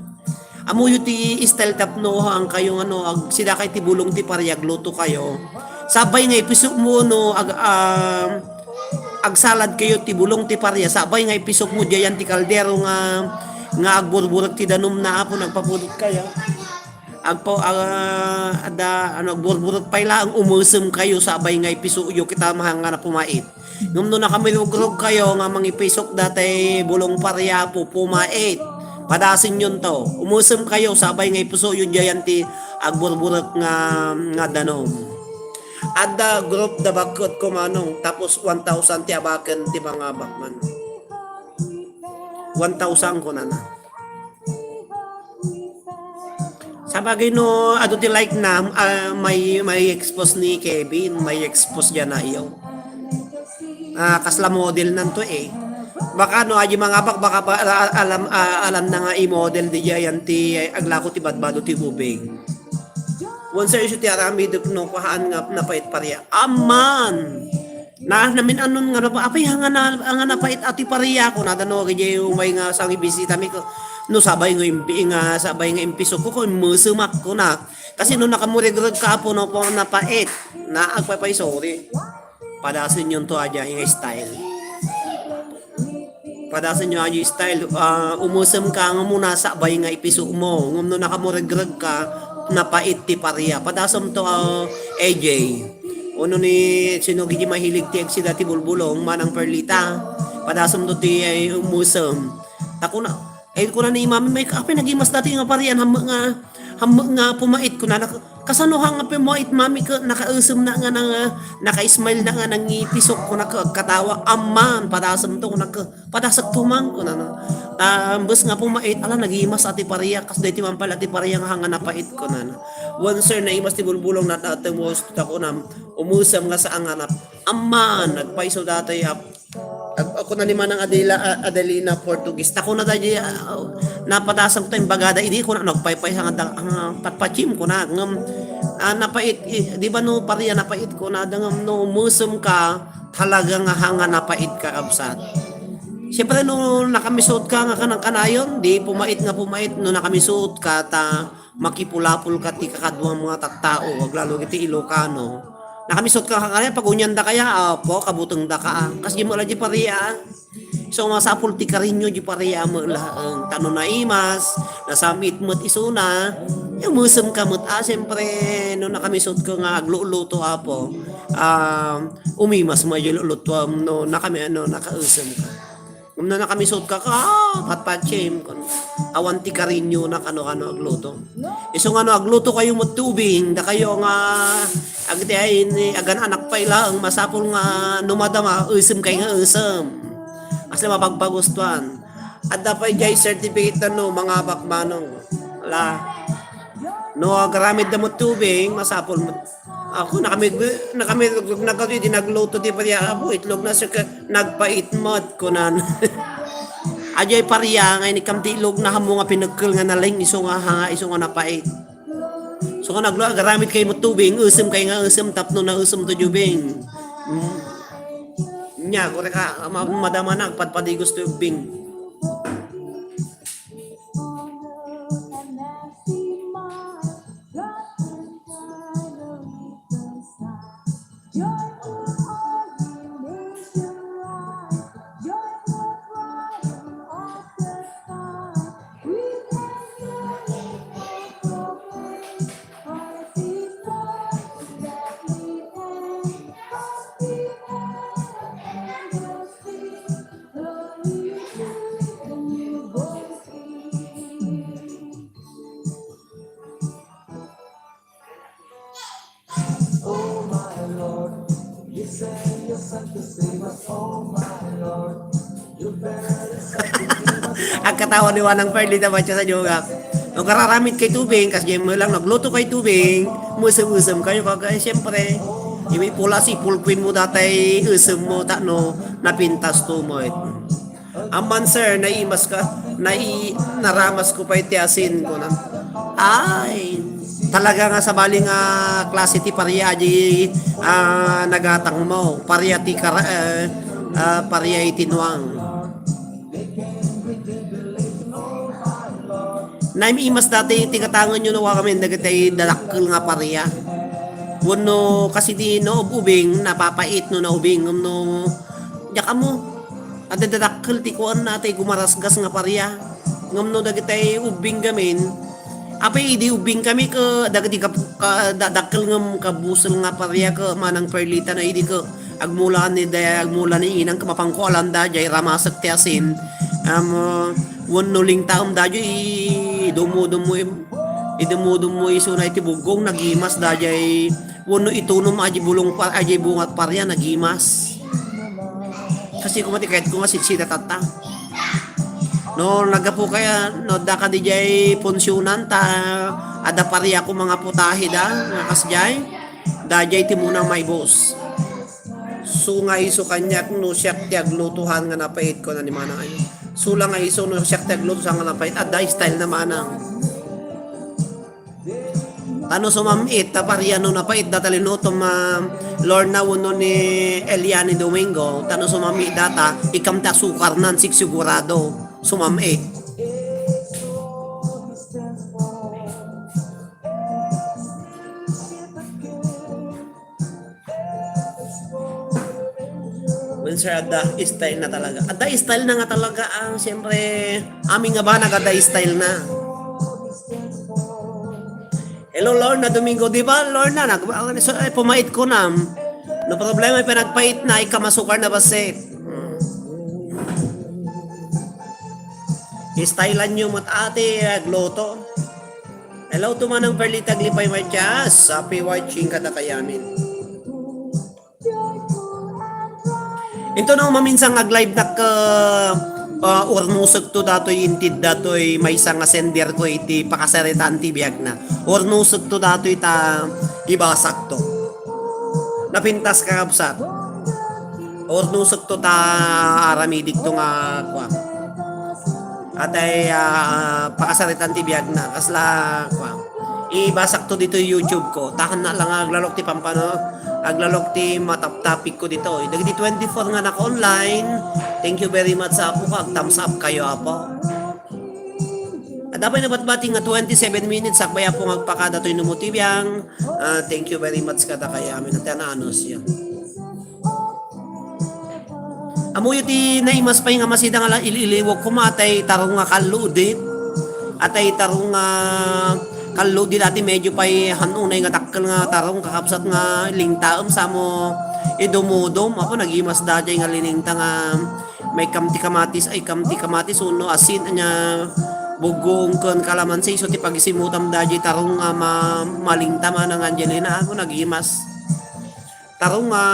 Amuyo ti style tapno ang kayo, ano, ag-, sida kay ti bulong ti paria, agluto kayo. Sabay nga ipisok mo, no, ag-, ah, agsalad kayo ti bulong ti paria, sabay nga ipisok mo diyan ti kaldero nga, nga agburburek ti danum na apo, nagpapudot kayo. Agpa-, ah, ada, ano, agburburek pay laeng, umesem kayo, sabay nga ipisoyo kita mahang nga napumait. Ngem no nakamirugrog kayo nga mangipisok datay bulong paria, pupumait. Padasen yon to. Umesem kayo, sabay nga ipusoyo diayan ti agburburek nga, nga danum. Adda group da bakket kumanong, tapos one thousand ti abaken ti mangabak man. One thousand kunana. Sabagay no, adu ti like na, ah, may, may expose ni Kevin, may expose diyan na iyo. Ah, kasla model nanto eh. Baka no, aji mangabak, baka ba, ala-, alam, ah, alam na nga i-model di diyan ti, eh, aglako ti badbado ti ubing. Once isu ti aramidek no, kuhaan nga napait paria. Aman! Na, namin anon nga napa-, apay, hanga na, hanga napait ati paria ko, nada no, kaya umay nga sang ibisita mi ko, no, sabay nga impi-, nga sabay nga impisok ko, ko, musumak ko na. Kasi no, nakamuregreg ka, apo, no, po, napait. Na, agpapay, sorry. Padasen yon to, aja, nga style. Padasen yo aja style, ah, umusem ka nga muna sabay nga ipiso mo. Ngem no nakamuregreg ka, napait ti paria. Padasem to, ah, A J. Uno ni sino gidi mahilig ti agsida ti bulbulong, Manang Perlita. Padasem to ti, ay, umusem. Ta kuna, ay, kuna ni Mami, may, apay, nagimas dati nga parian, hammek nga, hammek nga pumait, kuna, nak-, kasano ha nga pumait, Mami, ka, nakaesem na nga, na, naka-smile na nga, nangipisok, kuna, ka, katawa, aman, padasem to, kuna, ka, padasek to man, kuna, na. Ta, ambes nga pumait, ala, nagimas ati paria, kas daytoy man pala ti paria nga hanga napait, kuna, na. Wen, sir, naimas ti bulbulong, natatem, was, ta, kuna, umusem nga saan nga nap-, aman, nagpaiso datoy, ap-, Ag-, ako na ni Manang Adela, a-, Adelina Portuguese. Tako na tayo, ah, napadasam tayo, bagada, idi ko na, nagpaypay, hanga da-, hanga patpatsim ko na, ngem, ah, napait, i-, di ba no, paria, napait ko na, da ngem no, musem ka, talaga nga hanga napait ka, kabsat. Siyempre, no, nakamisuot ka nga kanang kanayon, di pumait nga pumait, no, nakamisuot ka, ta, makipulapol ka ti kakaduang mga tattao, aglalo iti Ilocano. Nakamisot ka kaya, pag-unyan da kaya, apo, kabuteng da ka, ah. Kas di mo ala di paria, ah. So, masapul ti karinyo di paria, mo laeng. Tano naimas, nasamit met isuna, yung musem ka met, ah, siyempre, no nakamisot ka nga agluluto, apo, ah, umimas mo yung luluto, no, nakami-, ano, nakausem ka. Ngem no nakamisot ka, ka, ah, patpatsim, kun awan ti karinyo na kano-kano agluto. Isu nga no agluto kayo met ti ubing, dakayo nga agiti ay ni agan-anak pay laeng, masapul nga no madama, esem kay nga esem. Asli mapagpagustuhan. Adda pay jay certificate na no, mangabak manong. Ala. No agaramid da met ti ubing, masapul met. Ako, nakami-, nakamirugrugna kadi, di nagluto ti paria, apo, itlog na sir, ka-, nagpait met, kunan. Ajay paria, nga inikam ti itlog na hamo nga pinekkel nga naleng, isu nga hanga, isu nga napait. So, nga naglo-, agaramid kay mo tubing, usem kay nga usem, tapno na usem to jubing. Mm. Nya, kore ka, ma-, madama na, agpadpadigos to ubing. Agkatawa ni Manang Perlita Batya sa jugak. No kararamid kay tubing, kas jay mo lang nagluto kay tubing, musem-usem kayo kag, eh, siyempre, imi pula si pulquin mo datay usem mo, ta no, napintas to mo, eh. Amman, sir, naimas ka, nai-, naramas ko pay ti asin, kunan. Ay, talaga nga sabali nga klase ti paria di, ah, nagatang mo. Paria ti kara-, eh, ah, paria iti nuang. Naim-imas dati ti katangan yo no amin dagiti dadakkel nga paria. Wenno kasi di no ub-ubing, napapait no naubing, ngem no, diak ammo. Adda dadakkel ti kuan na, tay gumarasgas nga paria. Ngem no dagitay ubbing gamin, apay idi ubbing kami ke dagiti kap-, ka-, da-, dakkel ngem kabusel nga paria ke Manang Perlita na idi ke agmula ni da-, agmula ni inang ke mapanko alanda jay ramasek ti asin. Am, wenno lingtaem da jay idumudum mo im-, idumudum mo isuna iti buggong nagimas da jay wenno itunom a di bulong pa, a di bungat paria, nagimas. Kasi koma ti kayat ko nga sitsita tatta. No, naggapu kaya, no, da ka di jay punsiunan, ta, adda paria ko mga putahe da, nga kas jay, da jay ti munang maibus. Su nga isu kaniak, no, siak ti aglutohan nga napait ko na ni Manang ayo. Su lang nga isu, no, siak ti aglutohan nga napait, adda style na Manang. Ta no sumam-it, ta paria no napait data linutom, ah, Lorna wenno ni Eliani Domingo, ta no sumam-it data, ikam ti asukarnan, sigsigurado, sumam-it. Well, sir, adda style na talaga. Adda style na nga talaga, ah, siyempre, amin nga banag, adda style na. Hello, Lorna Domingo. Di ba, Lorna, nag-, so, eh, pumait ko na. No problema, pinagpait na, ikamasukar na basit. Hmm. Stylean nyo mat ate, agluto. Hello to Manang Perlita Glipay Matias. Happy watching kada kayamin. Into no, maminsan ag-live nak, ah, ah, urnusek to datoy intid datoy maysa nga sender ko iti pakasaritaan ti biag na. Urnusek to datoy ta ibasak to. Napintas, kakabsat. Urnusek to ta aramidik to nga kua. Atay, ah, pakasaritan ti biag na. Kasla, kua. Ibasak to dito YouTube ko. Tahan na lang nga aglalok ti pampano. Aglalok ti mataptapik ko dito. Dagiti twenty-four nga naka-online. Thank you very much sa apo ka. Thumbs up kayo, apo. Adda pay nabatbati nga twenty-seven minutes. Sakbay apo nga agpakada toy numo ti biang. Ah, thank you very much kada kayamin. Ati ananus yun. Amuyo ti naimas pay nga masida nga la-, il-, iliwag koma atay tarong nga kalludit. Atay tarong nga kalludit ati medyo pay han unay nga dakkel nga tarong kakabsat nga lingtaem samo idumudom. Apo nagimas dajay nga liningta nga may kamti kamatis, ay kamti kamatis, uno asin, anya bugong ken kalamansi, isu ti pagisimutam dajay tarong nga ma-, malingta man nga Angelina. Apo nagimas. Tarong nga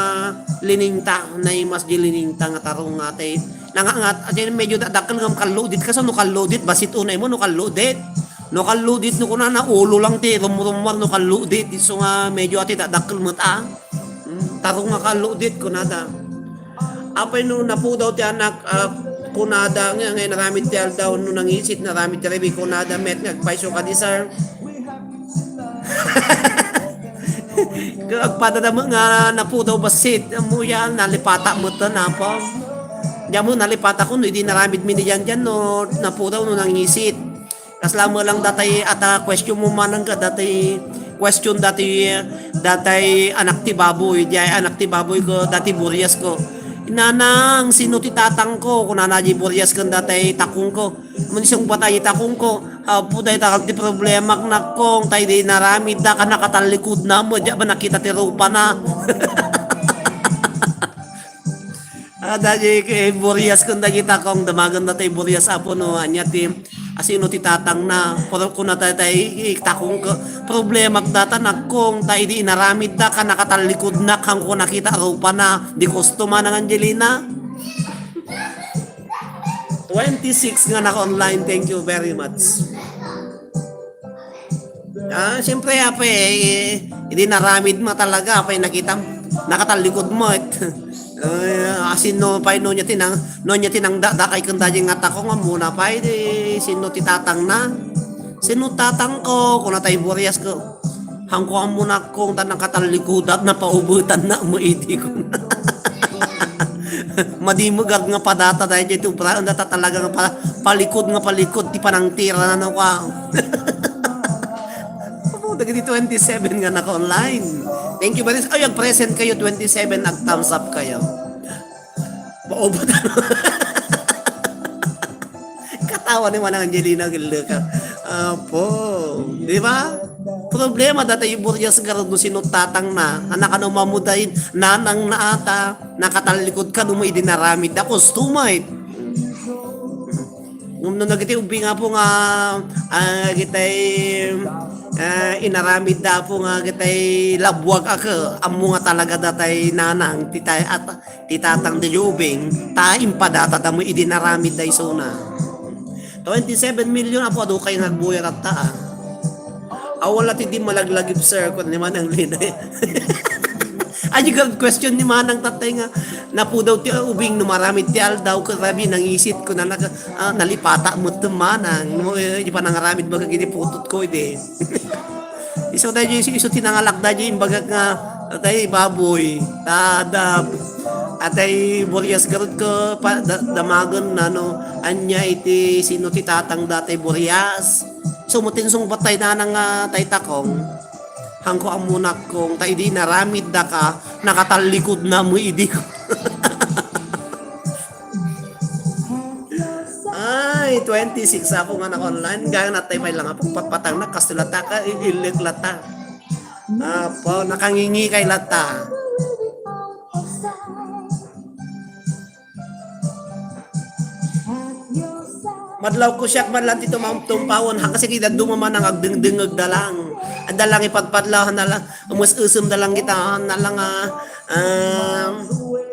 liningta, naimas di liningta nga tarong nga tay nangangat, ati medyo da-, dakkel ngam kalludit, kasano kalludit, basit unay mo no kalludit. No kalludit no kunana, ulo lang ti rumrummuar no kalludit. Isu nga medyo ati dakdakkel met a. Hmm, tarong nga kalludit kunada. Apay no napudaw ti anak, ah, kunada nga, nga inaramid ti aldaw no nangisit, naramid ti rabii kunada, met nga agpayso kadi, sir. Agpadada met nga napudaw bassit. Ammoyan, nalipata met, apo. Diak met nalipata ko no idi naramid mi ni Janjan no napudaw no nangisit. Kasla met lang datay ata question mo manang ka, datay question datay, datay anak ti baboy, diay anak ti baboy ko, datay burias ko. Nanang, sino ti tatang ko? Kunana diay burias ken datay takong ko. Mansong batay takong ko. Apo, dayta ti problemak, nakong, tay di naramid da ka nakatallikod na mo, diak ba nakita ti rupa na? Ah, dagiti burias ken dagiti takong, damagen da tay burias, apo, no, ania ti, asino ti tatang na, pero kuna tay, tay, takong ka, problemak data, nakong, tay di inaramid da ka nakatallikod na, kang ko nakita rupa na, di gusto man ang Angelina. Twenty-six nga naka-online, thank you very much. Ah, siyempre, apo, eh, idi naramid mo talaga, apo, eh, nakita, nakatallikod mo, eh. Eh, asin no, pay, no, nia tinang, no, nia tinang da, da kay kunda di nga takong, ammona pay, di, sino ti tatang na? Sino tatang ko? Kuna tay burias ko. Hangko ammo nakong, ta nakatallikodat, napaubetan na, mo idi ko. Madimegad nga padata, dahil iti obra, ang data talaga nga pa-, palikod nga palikod, ti panangtira na, no, ka. Apo, dagiti twenty-seven nga naka-online. Thank you very much. Ay, ag-present kayo, twenty-seven, ag-thumbs up kayo. Paubat. Katawa ni Manang Angelina, gelleka. Apo, di ba? Problema data yung burias garud no sino tatang na. Anak ano mamudain, nanang na ata, nakatallikod ka, dumo idi naramid. Ako, stumay. Ngem no dagiti ubing, apo, nga, ah, kitay, ah, inaramid da, apo, nga kitay labuag ako, ammo nga talaga datay nanang, ti tay-, at, ti tatang di ubing, ta impadata da mo idi naramid da isuna. Twenty-seven million, apo, adu kay nga agbuyar atta, ah. Awan la ti di malaglagip, sir, kun ni Manang Lina. Ay, good question ni Manang Tatay nga, napudaw ti ubing no maramid ti aldaw, ket rabii nangisit ko na nag-, ah, nalipata met ti Manang. No, eh, di pa nangaramid baga iti putot ko, ide. Isu tayo, isu, isu ti nangalak da, di imbagak nga, atay baboy, tadab, atay burias garud ko, pa, da-, damagen na, no, ania iti sino ti tatang datay burias. So, mutin sungbat tay nanang, ah, tay takong. Hangko ammo nakong, ta idi naramid da ka, nakatallikod na mo idi. Ay, twenty-six ako nga naka-online. Gaya na tayo may lang apong patpatang na, kasto lata ka, ililek lata. Apo, nakangingi kay lata. Madlaw ko siya, man lang ti tumam-, tumpawon, ha, kasi kita dumaman ang agdengdengeg da lang. Anda lang ipadpadlaw, na lang, umus-usum da lang kita, na lang, ah, um,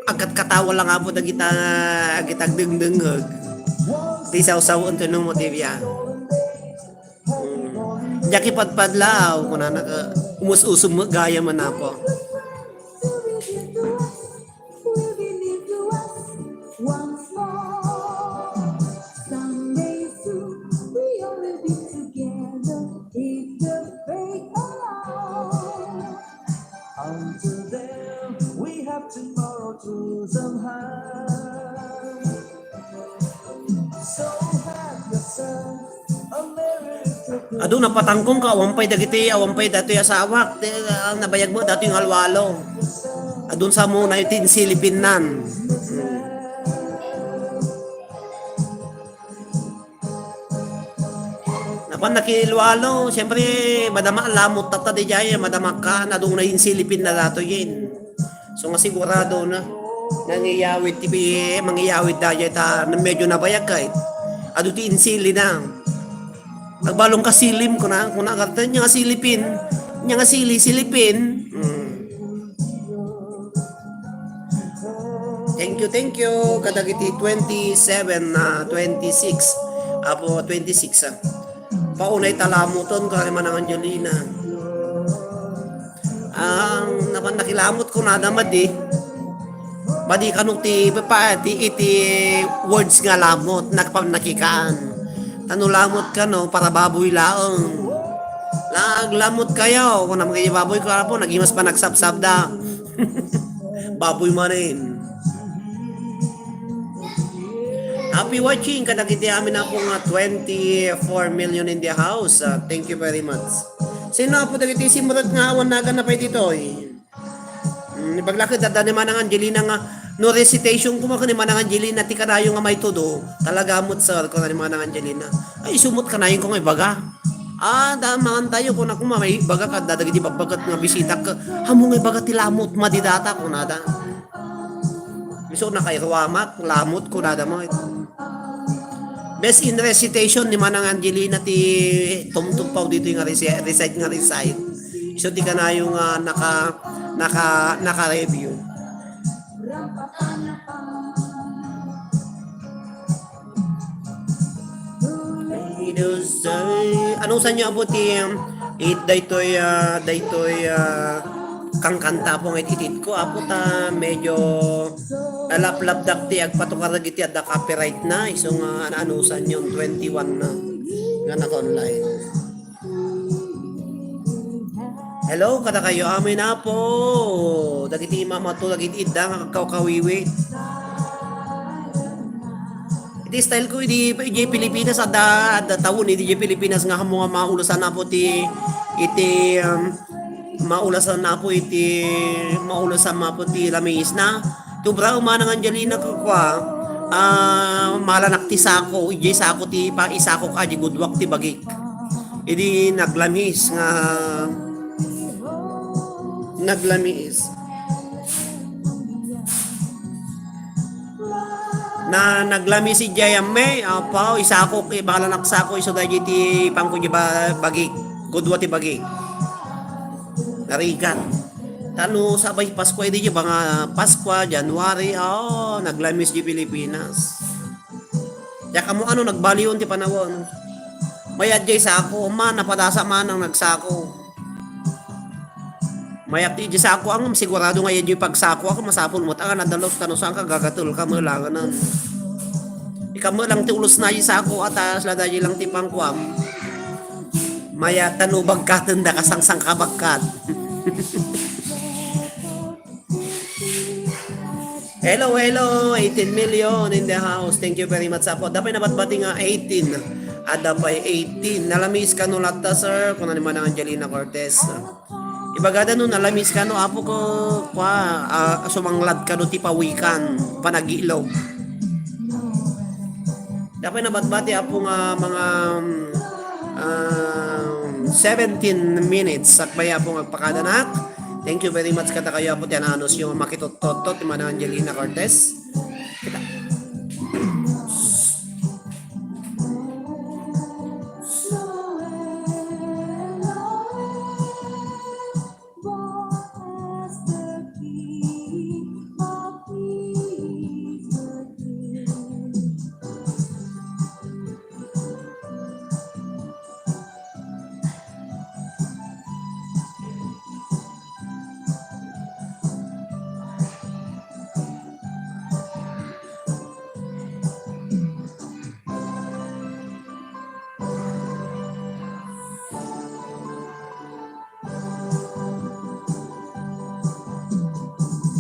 agkatkatawa lang apo da kita, kita agdengdengeg. Ti sawsaw, unto no mo, ti biya. Hmm. Diak ipadpadlaw, kunana ka, umus-usum mo, gaya man apo. Once more. Someday soon, we all will be together. Keep the faith alive. Until then, we have tomorrow to somehow. So have yourself a merry little Adu, napatangkong ka, awan pay dagiti, awan pay datoy asawak, ti, ah, nabayag mo, datoy nga alwalo. Adun sa mo na iti insilipinnan. Hmm. Napan nakilwalo, siyempre, madama lamot tata di jay, madama ka, na doon na insilipin na dato yin. So nga sigurado na, nangiyawid ti bi-, mangiyawid da jay ta, na medyo nabayag kay. Adu ti insili na. Agbalong ka silim, kuna, kuna, karta, nya nga silipin. Nya nga sili, silipin. Hmm. Thank you, thank you. Kadagiti twenty-seven na twenty-six. Apo, twenty-six, ah. Paunay ta lamuton, kuna ni Manang Angelina. Ang napan nakilamot kunada madi. Madi kano ti, pa, ti, iti words nga lamot, nagpanakikaan. Tano lamot kano, para baboy laeng. Naglamot kayo, kuna man kay baboy ko, apo, nagimas pa nagsabsabda. Baboy manen. Happy watching kadagiti amin, apo, nga twenty-four million in the house. Ah, thank you very much. Sino, apo, dagiti simrek nga awan nagan na pay ditoy? Mm, ibaglaked adda ni Manang Angelina nga, no recitation ko man ni Manang Angelina, ti kanayo nga maitudo, talaga met, sir, kuna ni Manang Angelina. Ay, isumot kanayon ko nga ibaga. Ah, da, mangan tayo, kuna ko, may ibaga ka, dadagiti babbaket nga bisita ka, hamo nga ibaga ti lamot, madidata, kunada. Isu nakairuamak, lamot, kunada mo. Best in recitation ni Manang Angelina ti tumtugpaw dito nga reci-, recite nga recite. Isu ti kanayo nga naka, naka, naka-review. Ano sa inyo, apo, ti, um, it, daytoy, ah, daytoy, ah, kangkanta, apo, nga it-, it-, it ko, apo, ta medyo alaplapdak ti agpatukar dagiti adda copyright na, isu nga, ano, ano sa inyo, twenty-one na nga naka-online. Hello, kadakayo amin, apo. Dagiti mamato, dagiti idda nga kawkawiwi. Iti style ko, idi, idi Pilipinas, adda, adda taon, idi Pilipinas nga hamo nga maulasan, apo, ti, iti, um, maulasan, apo, iti, maulasan, apo, ti lamis na. Ti ubra, Manang Angelina, kukua, ah, malanak ti sako, ijay sako ti pa, isako ka, di gudwak ti bagik. Idi naglamis nga, naglamis. Na naglamis ijay amme, apaw, isako, ibalanak sako, isu daydi ti pangko di ba-, bagik. Gudwa ti bagik. Narigat. Tano sabay Paskua, idi di ba nga Paskua, January, oh, naglamis di Pilipinas. Diak ammo ano, nagbaliwon ti panawon. Mayat jay sako, man, napadasa man ang nagsako. Mayat ti jay sako, ang sigurado nga yan yung pagsako, ako masapul mo, tanga nadalot, tano saan ka, gagatul ka, malanganan. Ikaw mo lang ti ulos na jay sako, atas, lada jay lang ti pangkuam. Mayat, tano bagkaten da, kasangsang ka bagkat. Hello, hello, eighteen million in the house. Thank you very much, apo. Adda pay nabatbati nga eighteen. Adda pay eighteen. Nalamis kano latta, sir? Kuna ni Manang Angelina Cortez. Ibagada no nalamis kano, apo, ko, kwa, ah, sumanglad kano ti pawikan, panagilog. Adda pay nabatbati, apo, nga mga, um, seventeen minutes. Sakbay, apo, nga agpakadanak. Thank you very much kadakayo, apo, ti ananus yung makituttot ti Manang Angelina Cortez. Kita.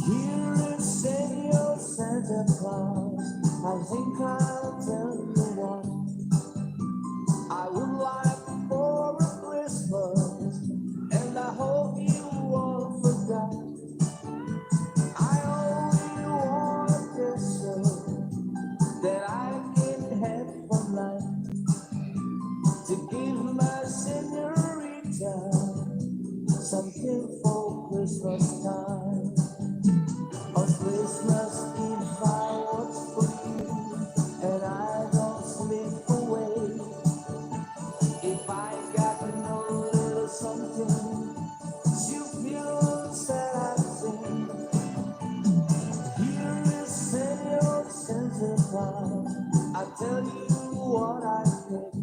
Here is Senor Santa Claus. I think I'll tell you what I would like for a Christmas, and I hope you won't forget. I only want a gesture that I can have for life, to give my senorita something for Christmas time. On Christmas Eve I watch for you, and I don't sleep away. If I got no little something, you feel sad I sing. Here is Senor Santa Claus. I tell you what I think.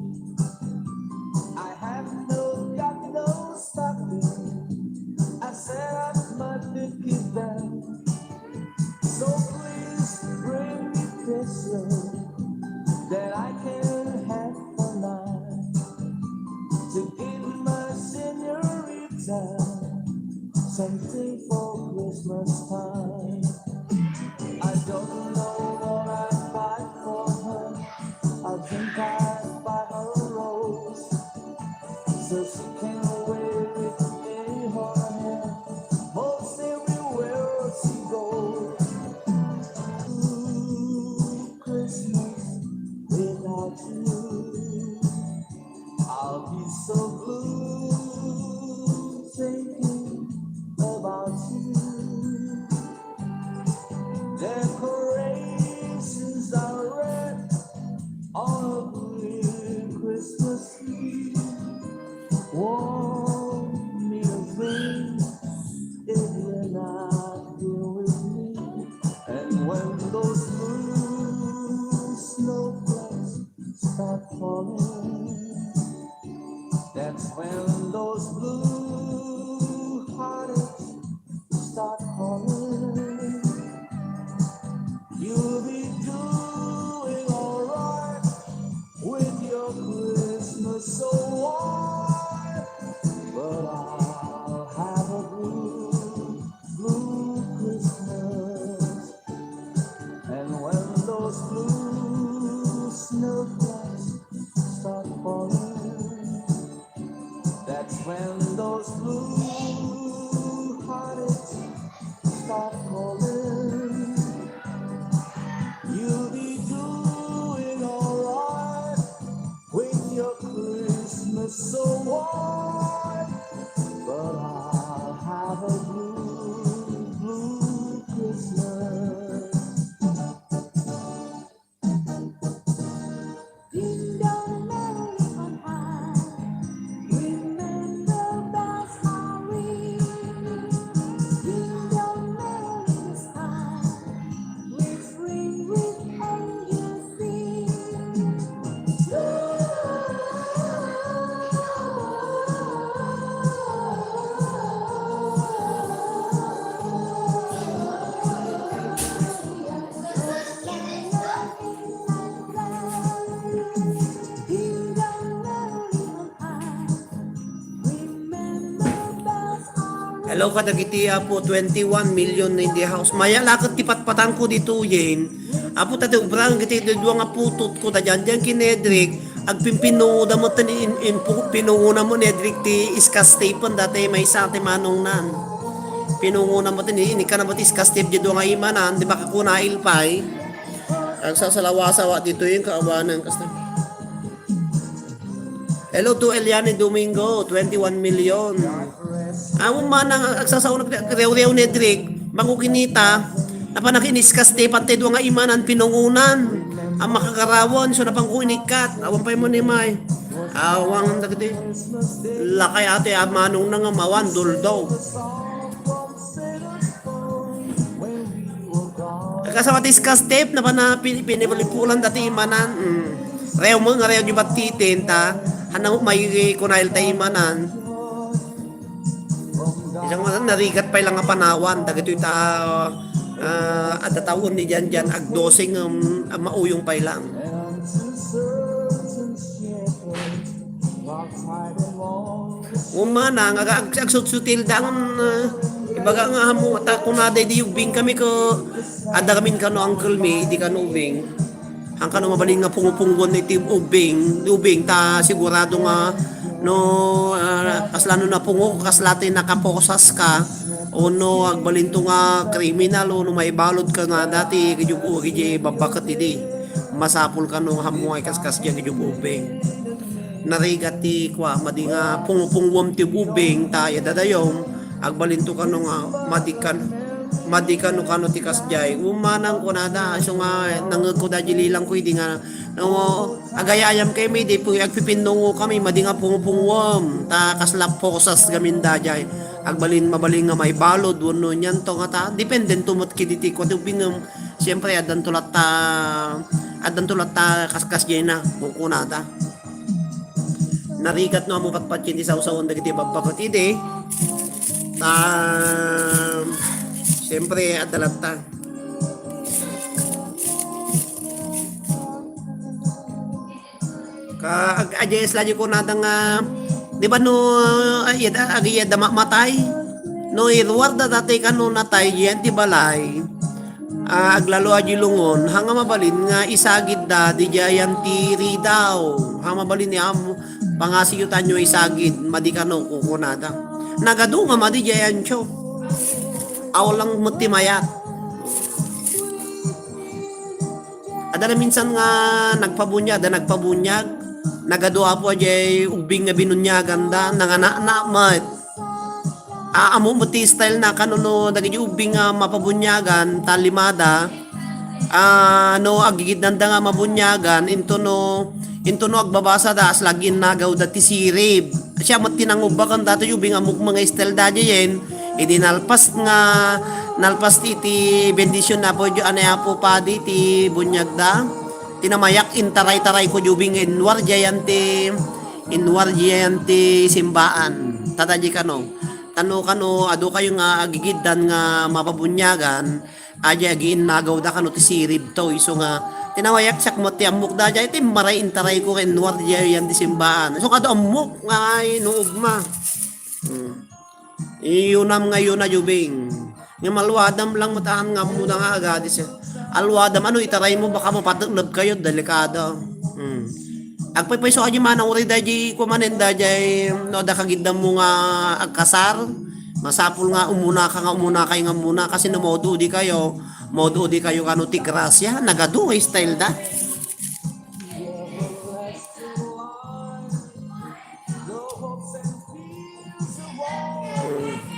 Christmas Eve, warm me a drink if you're not here with me. And when those blue snowflakes start falling, that's when those blue heartaches start calling. You'll be doing alright with your Christmas so white, but I'll have a blue, blue Christmas. And when those blue snowflakes start falling, that's when those blue heartaches start calling. You'll be doing alright with your Christmas so white, but I'll have a blue, blue Christmas. Ding dong, merrily on high. Remember, bells are ringing. Ding dong, merrily on high. Let's ring with angels singing. Hello kadagiti apo, twenty-one million in the house. Maya la ket ti patpatanko ditoyen. Apo, ta ti obra iti dua nga putotko, ta dian, dian ken ni Edric, agpinpinungoda met in, in, pu-, pinungona met ni Edric ti scotch tape-en, dayta maysa ti manongnan. Pinungona met ni, inikkan met ti scotch tape ti dua nga imanan, di ba, kakuna ilpay. Agsasalawasawa ditoyen kaawanan, kasta. Hello to Eliane Domingo, twenty-one million. Awan man ang agsasaw nagrew-rew ni Edric, mangukinita, napanakinis kas ti pantay dua nga imanan pinungunan, ang makagarawan, so napangko inikkat, awan pay mo ni May. Awan dagiti lakay ate a manong na nga mawan, duldaw. Kasama ti scotch tape, napana pin-, pinipalipulan dati imanan. Mm. Rew mo nga rew di battitin, ta. Hanang may kunail ta imanan. Isang mga narigat pay lang nga panawan, dagitoy ta, ah, adda taon ni dian dian, agdosing, um, mauyong pay lang. Umana nga aga-, ag-, agsutsutil da nga, ah, ibaga nga hamo, ta kunada idi ubbing kami ko, adda kamin kano Uncle Mi, idi kano ubbing. Ang kano mabalin nga pungo-pungoan iti ubbing, ubbing, ta sigurado nga no, ah, kasla no napungo, kasla ti nakaposas ka, o no agbalinto nga kriminal, o no maibalod ka nga dati, kidyo, kidyo babbaket idi. Masapul kano nga hamo nga ikaskasdiay kidyo ubbing. Narigat ti kua, madi nga pungo-pungoam ti ubbing, ta ya dadayom, agbalinto kano nga madi kan-, madi kano kano ti kasdiay. Umanang kunada, isu nga nangegko da di lilangko idi nga, no, agayayam kami, di po agpipinnungo kami, madi nga pungo-pungoam, ta kasla posas gamin daydiay. Agbalin, mabalin nga maibalod, wenno nianto nga ta, dependen to met kiditi kua ti ubbingem. Siyempre, addanto latta, addanto latta kaskasdiayna, kunkunada. Narigat no, ammo patpatien ti sawsawan dagiti babbaket idi. Ta, siyempre, adda latta. Ka, ag-, adjust la di kunada nga, di ba no, ah, iyad-, ag-, iyad da ma-, matay? No, iruar da dati kano natay, diyan ti balay. Ah, aglalo a di lungon, hanga mabalin nga isagid da, di diayan ti ridaw. Hanga mabalin ni am, pangasiyo tanyo isagid, madi kano, kukunada. Nagadu nga madi diayan tiyo. Aw lang met ti mayat. Adda na minsan nga nagpabunyag, adda nagpabunyag. Nagadu apo a diay ubbing nga binunyagan da, nanganaknak met. A-, ammo met ti style na kano no dagiti ubbing nga mapabunyagan, ta limada, Ah, no, agigiddanda nga mabuniagan, into no, into no agbabasada, as laginnagawda ti sirib. Siya met ti nangubbakan dati, ubing ammok nga style dadi yen. Idi nalpas nga, nalpas ti, ti bendision na po, ane Apo Padi, ti buniagda. Ti namayak, intaray-taray ko, ubing inwar diayan ti, inwar diayan ti simbaan. Tadadi kano. Tano kano, adu kayo nga agigiddan nga mababuniagan, Aja agiinnagawda kano ti sirib to, isu nga tinawayak siak met ti ammok da, jay ti maray intaray ko ken nuar diay yan ti simbaan. Isu kado ammok nga ay nuog ma. Hmm. Iyunam nga iyuna, Jubing. Nga maluadam lang met ahan nga ammona nga agadis. Aluadam, ano itaray mo, baka mapatekleb kayo, delikado. Hmm. Agpaypayso aja manang uri dayjay kumanen dayjay no adda kagiddam mo nga agkasar. Masapul nga umuna ka nga umuna kay nga umuna kasi no maudo di kayo, maudo di kayo kano ti grasya, nagadu nga style da.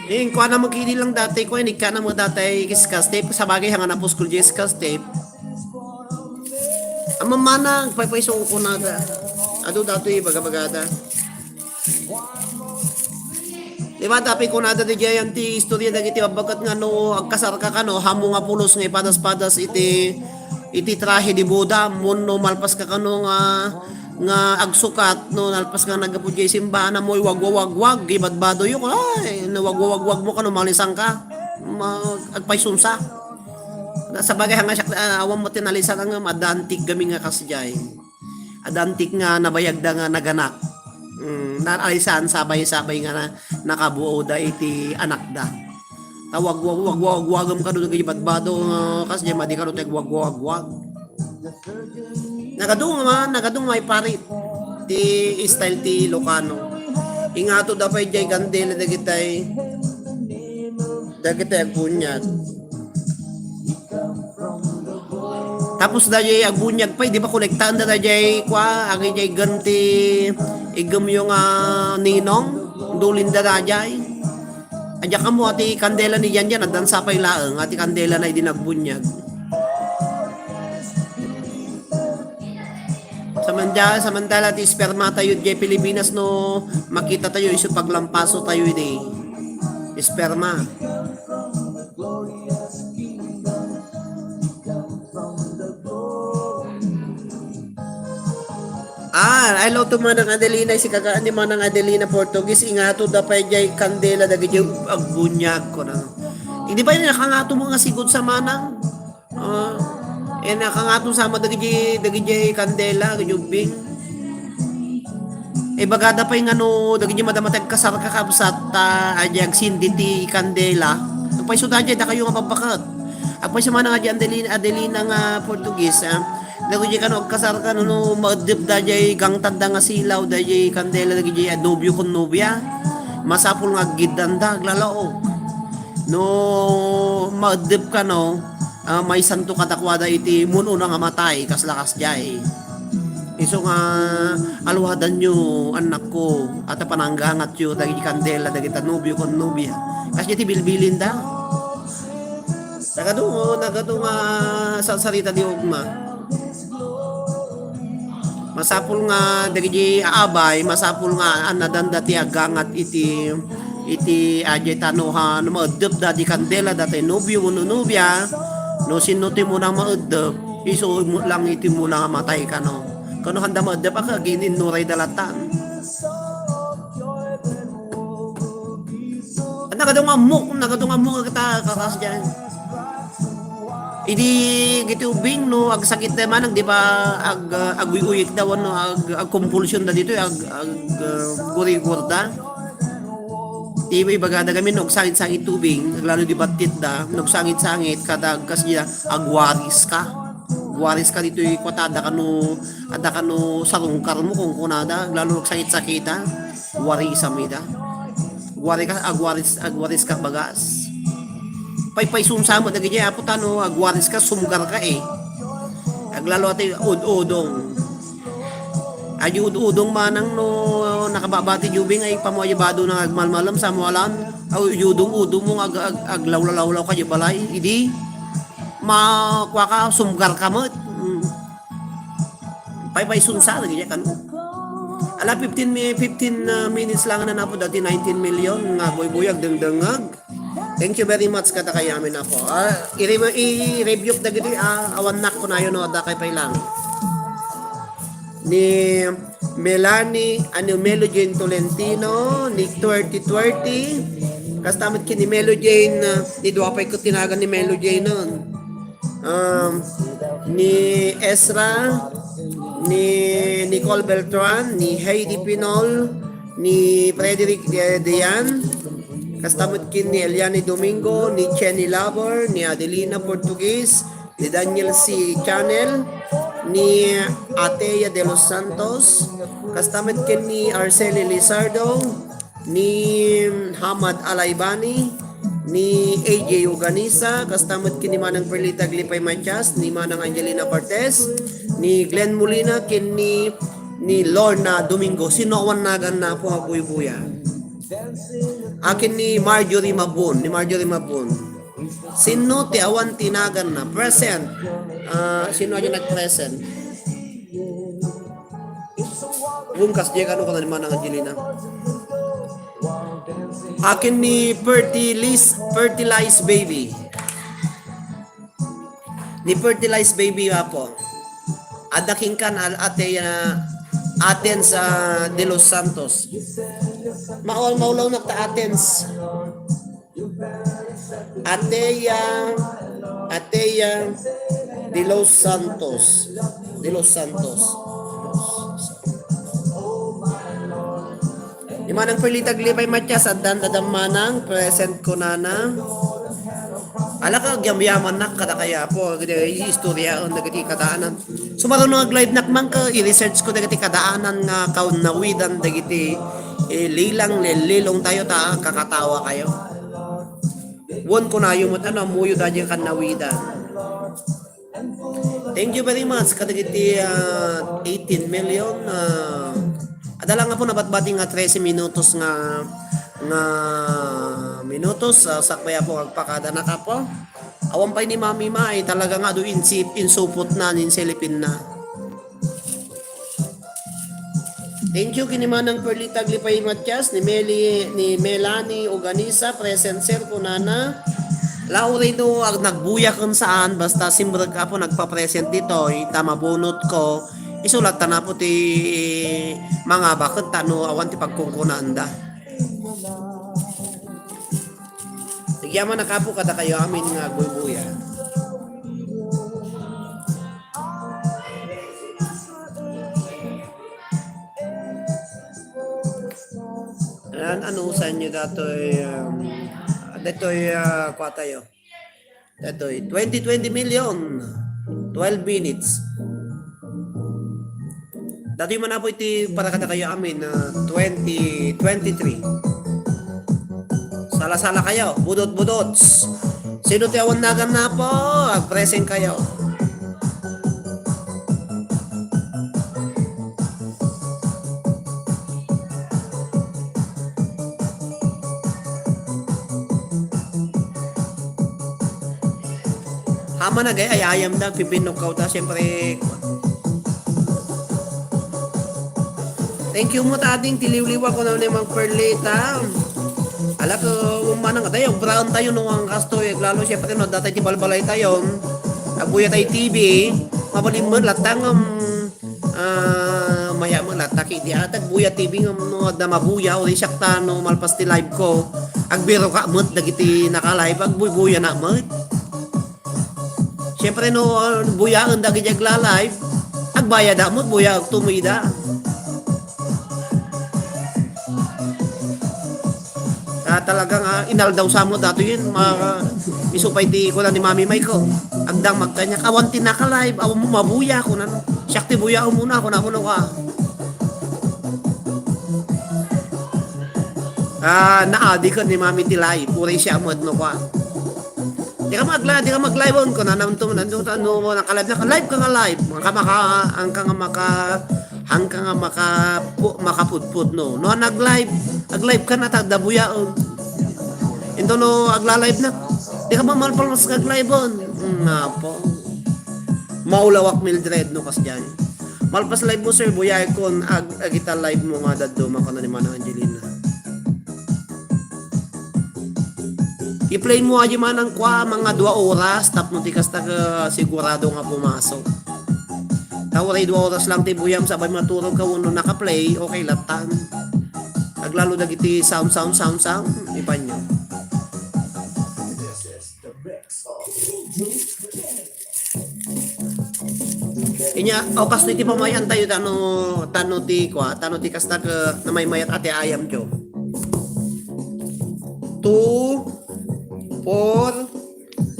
Ing kuana mo kini lang dati ko, inikana mo dati kiskas tape, sabagay hanga na puskol di kiskas tape. Ang mamana, paypayso ko na da. Adu datoy baga-bagada. Di ba, tapi ko na da di jayan ti istorya dagiti babbakat nga no agkasar ka kano, hamo nga pulos nga ipadas-padas iti, iti trahe di boda, mun no malpas ka kano nga, nga agsukat, no nalpas nga naggapu di simbahan mo, wagwawagwag, ibadbado yo, ay, no wagwawagwag mo kano, malisan ka, mag-, agpaysunsa. Sabagay, hanga siak, ah, awan mo tinalisan nga madantig kami nga kasjay. Adda antik nga nabayagda nga naganak. Mm, naan alisan sabay-sabay nga na, nakabuoda iti anakda. Ta wag-, wag-, wag-, wagwagem kano dagiti badbado, ah, kas diay madi kano ti agwagwagwag. Nagadu nga ma-, nagadu nga maiparit ti style ti Ilocano. Ingato da pay diay kandila dagitay, dagitay agbunyag. Tapos dayjay agbuniag pay, di ba, kolektaan da dayjay kua, agi jay ganti igem yo nga ninong, dulin da dayjay. Adya kamo ati kandela ni Janjan, addan sapay laeng, ati kandela na idi nagbuniag. Samantala, samantala ti esperma tayo diay Pilipinas no makita tayo isu paglampaso tayo idi. Esperma. Ah, hello to Manang Adelina, si kakaan ni Manang Adelina Portuguese, ingato da pay jay kandela dagiti agbunyag ko na. Hindi ba yung nakangato mo nga sigud sa manang? Ah, eh, nakangato sama dagiti, dagiti kandela, dagiti ubbing. Eh, bagada pay nga no, dagiti madama ti agkasar kakabsat, ta, adi agsindi ti kandela. Agpayso da, adi, dakayo nga babbakat. Agpayso manang adi Adelina, Adelina nga Portuguese, ah. Dagiti kano agkasar kano, no, maaddep da, adi, gangtad da nga silaw, da, adi, kandela, dagiti, ah, nobio ken nobia. Masapul nga aggiddan da, aglalaok. No, maaddep kano, ah, maisanto kadakuada iti mun-una nga matay, kasla kasdiay. Isu nga aluadanyo, annakko, ata pananggangatyo dagiti kandela dagita nobio ken nobia. Kasdiay ti bilbilinda. Nagadu, nagadu nga sarsarita di ugma. Masapul nga dagiti aabay, masapul nga annadanda ti aggangat iti, iti, ah, diay tanohan, maaddep da ti kandela, dati nobio wenno nobia, no sinno ti muna maaddep, isu met lang iti muna nga matay kano. Kano handa maaddep, aka, agin-innuray da latan. At nagadu nga ammok, nagadu nga ammok, agta, kakas diay. Idi giti ubing no agsakit da manang di ba ag-, aguyuyik da wenno ag-, agkompulsion da ditoy ag-, ag-, ah, gurigor da. Ti ibagada kami no agsangit-sangit ti ubing, aglalo di battit da, no agsangit-sangit kada agkas diay agwaris ka. Agwaris ka ditoy kuata, adda kano, adda kano sarungkar mo kung kunada, aglalo agsakit-sakit da. Warisam ida. Agwari ka, agwaris, agwaris ka bagas. Paypaysunsa met dagiti apo tano, agwaris ka, sumgar ka eh. Aglalo ati ud-udong. Adi ud-udong manang no nakababati jubing ay pamuayabado na agmalmalem, samualan. Aw, udong-udong mo nga ag-, ag-, aglawlawlaw ka di balay. Idi, ma-, kua ka, sumgar ka met. Mm. Paypaysunsa, lagi niya kan. Ala, fifteen mi-, fifteen, uh, minutes lang na napo, dati nineteen million nga buybuyag, dengdengag. Thank you very much, kada kayamin na po. Ah, i-re-, i-review dagiti, ah, awan nak kunayo no, adda kay pay lang. Ni Melanie, ano, Melo Jane Tolentino, ni Twerty Twerty. Kasta met ken ni Melo Jane, ah, ni dua pay ket tinagan ni Melo Jane non. Um, ni Ezra, ni Nicole Beltran, ni Heidi Pinol, ni Frederick, eh, Dian, kasta met ken ni Eliane Domingo, ni Chenny Labor, ni Adelina Portuguese, ni Daniel C. Channel, ni Atea de los Santos, kasta met ken ni Arceli Lizardo, ni Hamad Alaibani, ni A J Uganisa, kasta met ken ni Manang Perlita Glipay Matias, ni Manang Angelina Cortez, ni Glenn Molina, ken ni, ni Lorna Domingo. Sino awan naganna po a buybuya? Akin ni Marjorie Mabon, ni Marjorie Mabon. Sino ti awan tinaganna? Present. Ah, sino aja nag-present? Rum kas Diego, ano ka na ni Manang Angelina? Akin ni Fertilis-, Fertilize Baby. Ni Fertilize Baby, apo. Adda ken kan al-, ate, ah, Athens, ah, de los Santos. Maul-, maulaw na ta Athens. Atea, Atea de los Santos. De los Santos. Ni Manang Perlita Glipay Matias, addan dadam manang, present ko nana. Ala ka, agyamanak kada kaya po, istorya, dagiti kadaanan. Sumaruno ag-live nak man ka, i-research ko dagiti kadaanan nga kaunnawidan dagiti, eh, lilang lellilong tayo ta kakatawa kayo. Wen kunayo met ano, ammoyo daydiay kannawidan. Thank you very much kadagiti, ah, eighteen million, ah, adda lang nga po nabatbati nga trese minutos nga, nga minutos, ah, sakbay po agpakada na ka po. Awan pay ni Mami Mai, talaga nga adu insip-, insupot na, ninselipin na. Thank you, kini Manang Perlita Glipay Matias, ni Meli, ni Melanie Uganisa, present sir, kunana. Laurino, ag-, nagbuya kun saan, basta simrek apo nagpa-present ditoy, ta mabunot ko, isulat ta napo ti mangabak, ta no awan ti pagkunkunaanda. Nagyaman a kapo kada kayo amin nga agbuybuya. An-, ano sa inyo datoy, um, datoy, ah, kwa tayo? Datoy, twenty twenty million, twelve minutes. Datoy man apo iti para kada kayo amin, ah, twenty twenty-three. Sala-sala kayo, budot-budots. Sino ti awan naganna po? Ag-present kayo. Aman agay, ay, ayam da, pipinukkaw da, siyempre. Thank you mo, ta ading ti liwliwa ko na ni Mang Perlita. Ala ko, umana nga tayo, obraon tayo no ang kastoy, lalo siyempre no, datay ti balbalay tayo. Agbuya tayo T V, mabalin mo, latang, um, ah, maya mo, latak, iti atag, buya T V, um, no, adda mabuya, o siak ta, no, malpas ti live ko. Agbiro ka, mut, dagiti naka-live, agbuybuya na, mut. Siyempre, no, buyaen dagiti agla-live, agbayada met, buyaek tumida. Ah, talaga nga, inaldaw sa mo, dato yun, ma-, isu pay ti kuna ni Mami May ko. Agdang magkanya, awan ti naka-live, awan mo mabuya, kuna no. Siak ti buya, umuna, kuna mo no ka. Ah, naadi ka ni Mami ti live, uray siya met no ka. Di ka magla-, di ka mag-live on ko na, nang tum-, nang tum-, ano mo, naka-live, naka-live ka nga live. Ang ka maka-, ang ka nga maka-, ang ka nga maka-, pu-, makapudpud, no? No, nag-live, nag-live ka na, tagdabuyaon. Into no, agla-live na. Di ka mamalpalmas kag live on. Nga po. Maulawak, Mildred, no, kasdiay. Malpas live mo, sir, buyaykon ag-, agita live mo nga dadduma, kano ni Mana Angelina. I-play mo aja manang kua, mga dua oras, tapno ti kasta ka sigurado nga pumasok. Ta uray dua oras lang ti buyam, sabay maturog ka wenno naka-play, okay lattan. Aglalo dagiti sound, sound, sound, sound, ipanyo. Inya, o, kastoy ti pamayan tayo, tano, tano ti, kua, tano ti kasta ka namaymayat ati ayam, jo. Two, four,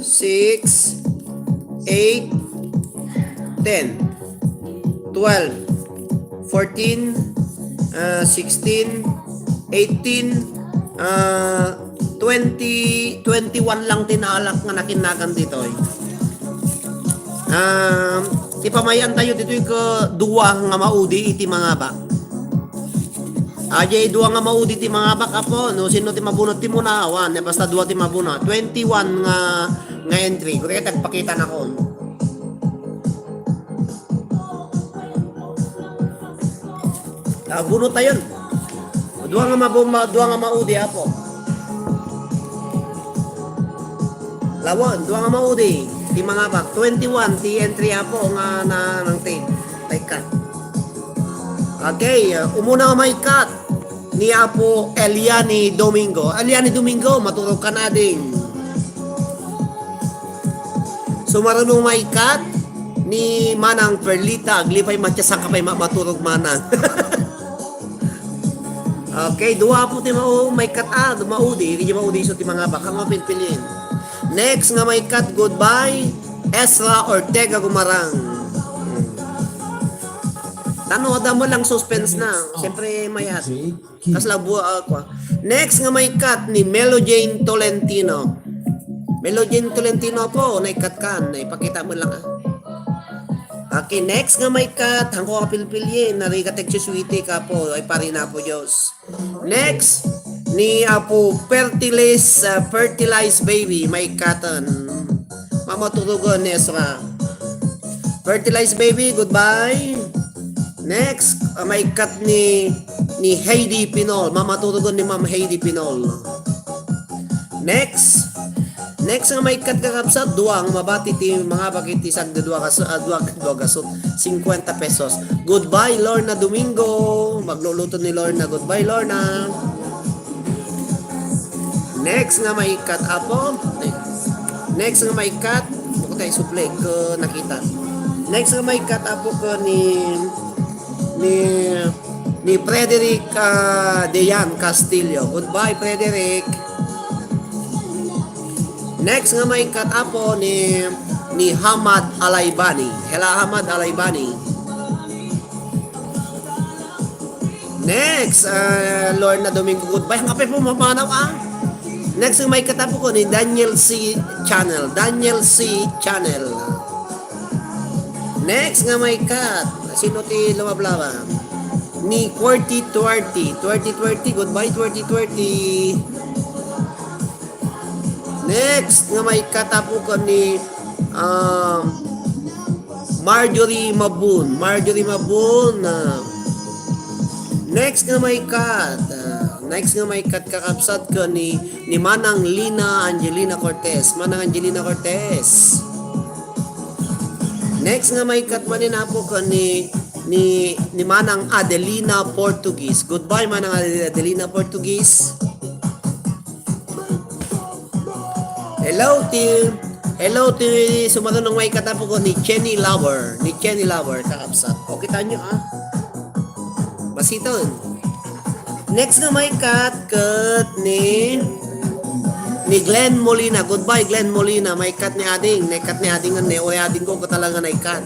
six, eight, ten, twelve, fourteen, ah, sixteen, eighteen, ah, twenty, twenty-one lang ti naalak nga nakinnagan ditoy. Ah, ti pamayan tayo ditoy ko dua nga maudi iti mangabak. Ajay dua nga maudi ti mangabak, apo, no? Sino ti mabunot ti muna? Awan, ne, basta dua ti mabunot. Twenty-one nga, nga entry. Kaya tagpakita na ko. Ah, bunot tayon. Dua nga mabuma, dua nga maudi, apo. Lawan, dua nga maudi. Ti mangabak, twenty-one ti entry, apo, nga na, nang ti. Teka. Okay, uh, umuna nga maikat ni Apo Eliani Domingo. Eliani Domingo, maturog ka na, ding. Sumaruno nga maikat ni Manang Perlita, aglipay matya saan ka pay ma-, maturog, Manang. Okay, dua po ti mau-, maikat, ah, maudi, di maudi so ti mangabak, nga mapilpilin. Next nga maikat, goodbye, Ezra Ortega Gumarang. Tano, adda mo lang suspense na. Siyempre, mayat. Kasla bu-, ah, kwa. Next nga maikat ni Melo Jane Tolentino. Melo Jane Tolentino po, naikat kan. Ipakita mo lang, ah. Okay, next nga maikat, hangko nga pilpilyen, narigat agsusuiti ka po, ay pari na po Diyos. Next, ni Apo Fertilize, ah, Fertilize Baby, maikatan. Mamaturugon ni Ezra. Fertilize Baby, goodbye. Next, ah, maikat ni, ni Heidi Pinol. Mamaturugon ni Ma'am Heidi Pinol. Next. Next nga maikat, kakabsat, dua nga mabati ti mangabak iti sagdudua kas-, ah, dua, dua gasut, cincuenta pesos. Goodbye, Lorna Domingo. Magluluto ni Lorna. Goodbye, Lorna. Next nga maikat, apo. Next nga maikat. Bukod tayo subli ko nakita. Next nga maikat, apo, ko ni, ni, ni Frederick, ah, Dejan Castillo. Goodbye, Frederick. Next nga maikat, apo, ni, ni Hamad Alaibani. Hello, Hamad Alaibani. Next, ah, Lorna Domingo, goodbye. Ang kape po, mamanaw, ah. Next nga maikat, apo, ko ni Daniel C Channel. Daniel C Channel. Next nga maikat. Sino ti lumablaba? Ni Qwerty Twerty. Twerty Twerty, goodbye, Twerty Twerty. Next nga maikat, apo, ko ni, um, Marjorie Mabun. Marjorie Mabun, ah. Next nga maikat, ah, next nga maikat, kakabsat, ko ni, ni Manang Lina Angelina Cortez. Manang Angelina Cortez. Next nga maikat manen, apo, ko ni, ni, ni Manang Adelina Portuguese. Goodbye, Manang Ade-, Adelina Portuguese. Hello, team. Hello, team. Sumarunong maikat, apo, ko ni Jenny Lover. Ni Jenny Lover, kakabsat. O, kita nyo, ah. Basiton. Next nga maikat, ket ni, ni Glenn Molina. Goodbye, Glenn Molina. Maikat ni ading. Naikat ni ading, ne, uray ading ko, ko talaga naikat.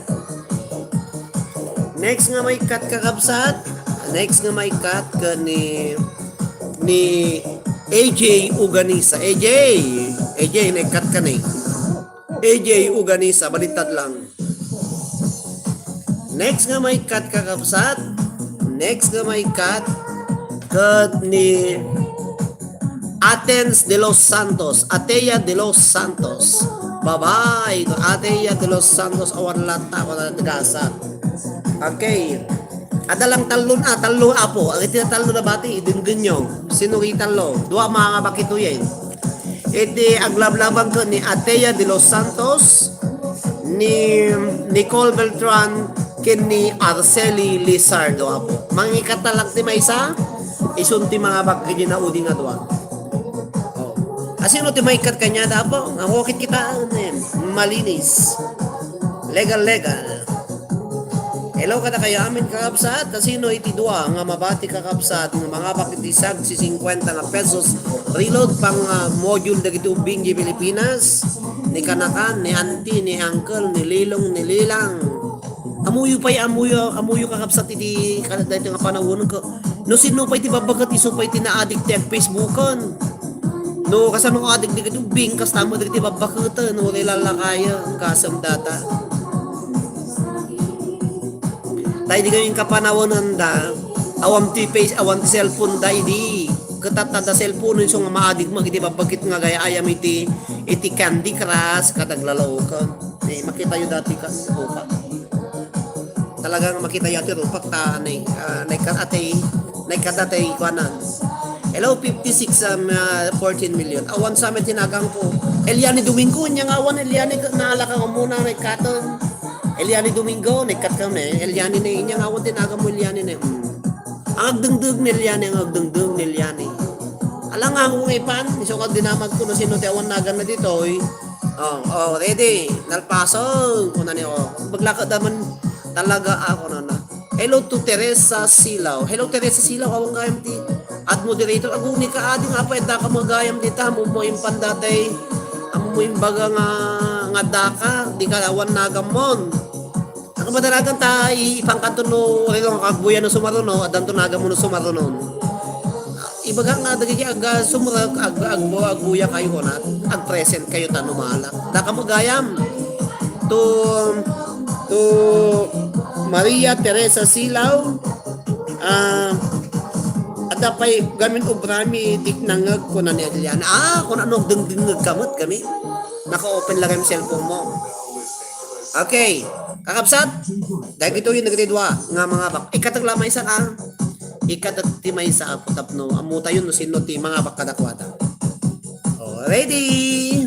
Next nga maikat, kakabsat. Next nga maikat, ket ni, ni A J Uganisa. A J! A J, naikat ka ni. A J Uganisa, baliktad lang. Next nga maikat, kakabsat. Next nga maikat, ket ni Athens de los Santos. Atea de los Santos. Bye-bye. Ate Iya de los Santos, awan latta, awan latta gasat. Okay. Adda lang tallo, ah, tallo, apo. Ang iti tallo na bati, idenggenyo. Sino iti tallo? Dua mga bakit uyen. Iti aglablabang ko ni Atea de los Santos, ni Nicole Beltran, ken ni Arceli Lizardo, apo. Mangikata lang ti maysa, isun ti mga bakit na udi nga dua. Oh. Asino ti maikkat kanya, apo? Ang wakit kita, ano yan? Malinis. Legal, legal. Hello kadakayo amin, kakabsat. Kasino iti dua nga mabati, kakabsat, nga mangabak iti sagsi singkwenta nga pesos reload pang, ah, module dagiti ubbing di Pilipinas? Ni kanakan, ni auntie, ni uncle, ni lilong, ni lilang. Amuyo pay, amuyo, amuyo, kakabsat, iti kada daytoy nga panawen ko. No sino pay ti babbaket, isu pay ti naadik ti ag-Facebookan. No kasano adik dagiti ubbing, kasta met dagiti babbaketen, no lalakayen, kasem data. Tay di kami kapanawananda, awan ti face, awan ti cellphone da idi. Ketatta da cellphone, isu nga maadik met iti babbaket nga gayayam iti, iti Candy Crush, kadaglalawken. Eh, makita yu dati ka, upa. Talagang makita yu ti rupak ta, nay, ah, nay ka-, atay, nay kadatay kuanan. Hello, fifty-six, um, ah, fourteen million. Awan sa met tinagang ko. Eliane Domingo, nya nga awan, Eliane, naalaka nga muna, nay katon. Eliane Domingo, nay kat kami. Eliane na, nya nga awan tinagang mo, Eliane na. Hmm. Ang agdengdeng ni Eliane, ang agdengdeng ni Eliane. Alang nga akong ipan, isu ka dinamag ko no sino ti awan nagan na ditoy. Oh, oh, ready. Nalpason, kuna ni, oh. Baglaka daman talaga ako na na. Hello to Teresa Silaw. Hello, Teresa Silaw, awan gayam ti ad moderator. Aguni ka, adi nga pa, da ka magayam dita, mo mo impan datay. Amo mo imbaga nga, nga daka, di ka awan nagamon. Ang madalagan ta, i-, ipangkanto no, rilo nga kagbuya no sumaruno, adanto nagamon no sumaruno. Ibaga nga dagiti ag-, sumurek, ag-, agbu-, agbuya kayo, kuna, ag-present kayo ta no malak. Daka magayam. To, to Maria Teresa Silaw, ah, adda pay gamin obrami, dik nangeg, kuna ni Adriana. Ah, kuna no dengdengeg ka met, kami. Naka-open lang yung cellphone mo. Okay. Kakabsat, dagitoy dagiti dua nga mangabak. Ikatag la maysa ka. Ikatag ti maysa ako tapno. Ammo tayo no sino ti mangabak kadakwada. Oh, ready?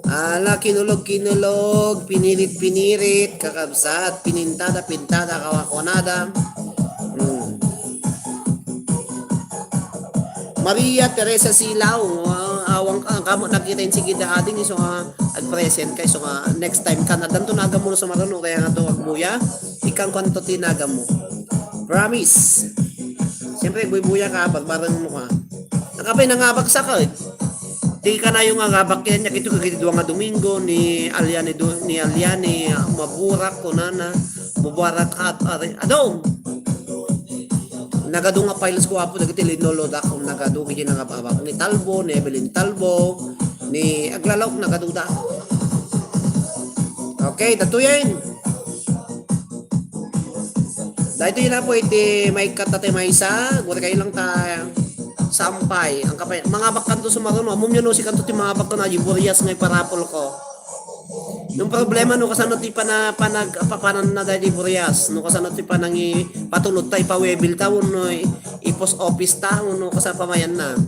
Ala, kinulog, kinulog, pinirit, pinirit, kakabsat, pinintada, pintada, kawakonada. Hmm. Maria Teresa Silaw, ah, awang ka, kamo nakita yung sige da ading iso nga ag-present ka, iso nga next time ka, nadanto nagan mo sa marano, kaya nga to, agbuya, ikang kwanto ti nagan mo. Promise. Siyempre, buybuya ka, barbareng mo ka. Nakapay nangabak sa ka, eh. Di ka na yung agabak yan, yak ito kagiti dua nga Domingo, ni Aliani, ni Aliani, ah, Maburak, kunana, Mubarak at, are, adong. Nagadu nga files ko apo dagiti linolo da kung nagadu kiti nangababak ni Talbo, ni Evelyn Talbo, ni aglalaok nagadu da. Okay, datuyen. Daytoy na po iti maikkat ta ti maysa, guri kayo lang ta sampay. Ang kapay, mga bakkan to sumaruno, amom yun, no, si kanto ti mga bakkan, aji, burias nga iparapol ko. Yung problema, no, kasano ti pana-, panag-, papanan na dahil di burias, no, kasano ti panangi patulot ta, ipawebil ta, no, i-, i-post office ta, no, kasano pamayan na.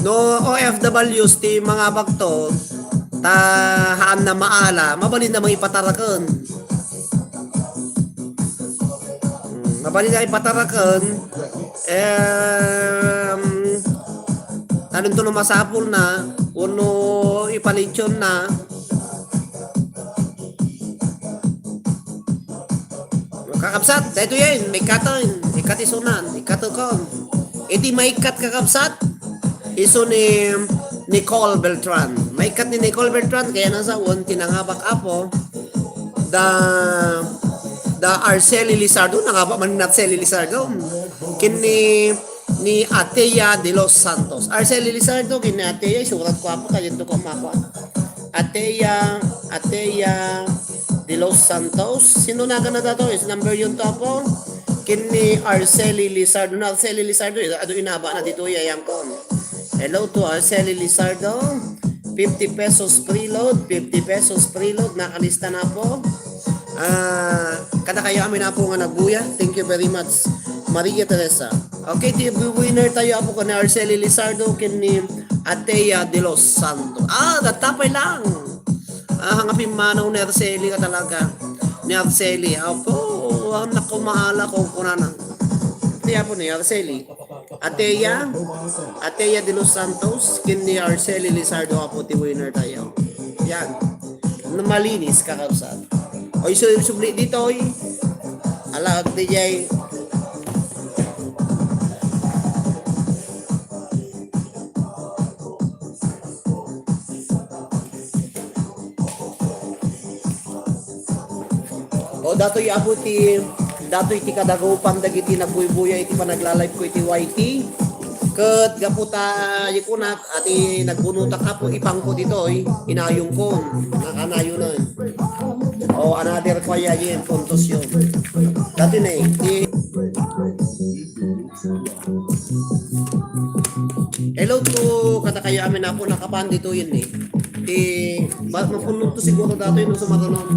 No, O F Ws ti mga bakto, ta haan na maala, mabalin na mangipataraken. Hmm, mabalin na ipataraken, em, tanong to no masapul na, uno ipalityon na. Kakabsat, daytoy yan, may katon, ikatisunan, ikatukon. Iti maikkat kakabsat, isu ni Nicole Beltran. Maikkat ni Nicole Beltran, kaya nasa un, tinangabak apo, da, da Arceli Lizardo, nangabak man ni Arceli Lizardo. Kini ni Atea de los Santos. Arceli Lizardo, kini Atea, isurat ko apo, kaya ito ko makwa. Atea, Atea de los Santos. Sino na ka na dato? Is number yun to, apo? Ken ni Arceli Lizardo. Na Arceli Lizardo, adu inabana ditoy, ayan ko. Hello to Arceli Lizardo. Fifty pesos preload, fifty pesos preload, nakalista na po. Ah, kada kayo amin na po nga nagbuya. Thank you very much, Maria Teresa. Okay, ti winner tayo apo ken ni Arceli Lizardo, ken ni Atea de los Santos. Ah, datapay lang. Ah, nga pimmanaw ni Arceli ka talaga. Ni Arceli. Apo, ang naku, maala ko, kunana. Ti apo ni Arceli. Atea, Atea de los Santos, ken ni Arceli Lizardo apo ti winner tayo. Yan. Na malinis, kakabsat. O, isu-, subli ditoy. Ala, D J. O, datoy apo ti, datoy ti kadagupan dagiti nagbuybuya iti panagla-live ko iti Y T. Ket gapu ta, ikunak, ati nagbunutak apo, ipangko ditoy, inayongko, nakanayonan. O, another ko aya yen, puntos yun. Dati na eh, ti Hello to kada kayo amin apo nakapan ditoy ni. Ti ba mapunod to siguro datoy no sumarunon.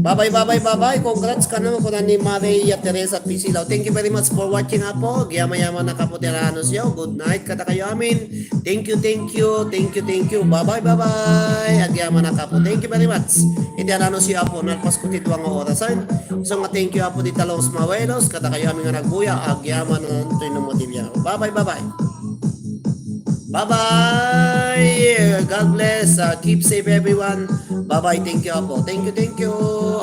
Babay, babay, babay. Congrats kano, kuna ni Maria Teresa Pisilao. Thank you very much for watching apo. Agyaman-yaman na kapo ti aranos yo. Good night kada kayo amin. Thank you, thank you, thank you, thank you. Babay, babay. Agyaman na kapo. Thank you very much. Iti aranos yo apo, nalpas ko ti dua nga orasan. So nga thank you apo di talong smawelos. Kada kayo amin nga nagbuya. Agyaman na toy no motibian. Babay, babay. Bye-bye. God bless. Uh, keep safe, everyone. Bye-bye. Thank you, apo. Thank you, thank you.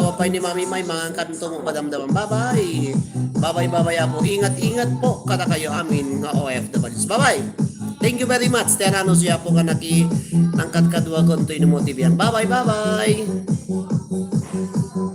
Apay ni Mami May, mangan kami tumo madamdaman. Bye-bye. Bye-bye, bye-bye, apo. Ingat-ingat po kada kayo amin nga O F Ws. Bye-bye. Thank you very much. Terano siya po nga naki nangkadkaduagon to inumo T V. Bye-bye, bye-bye.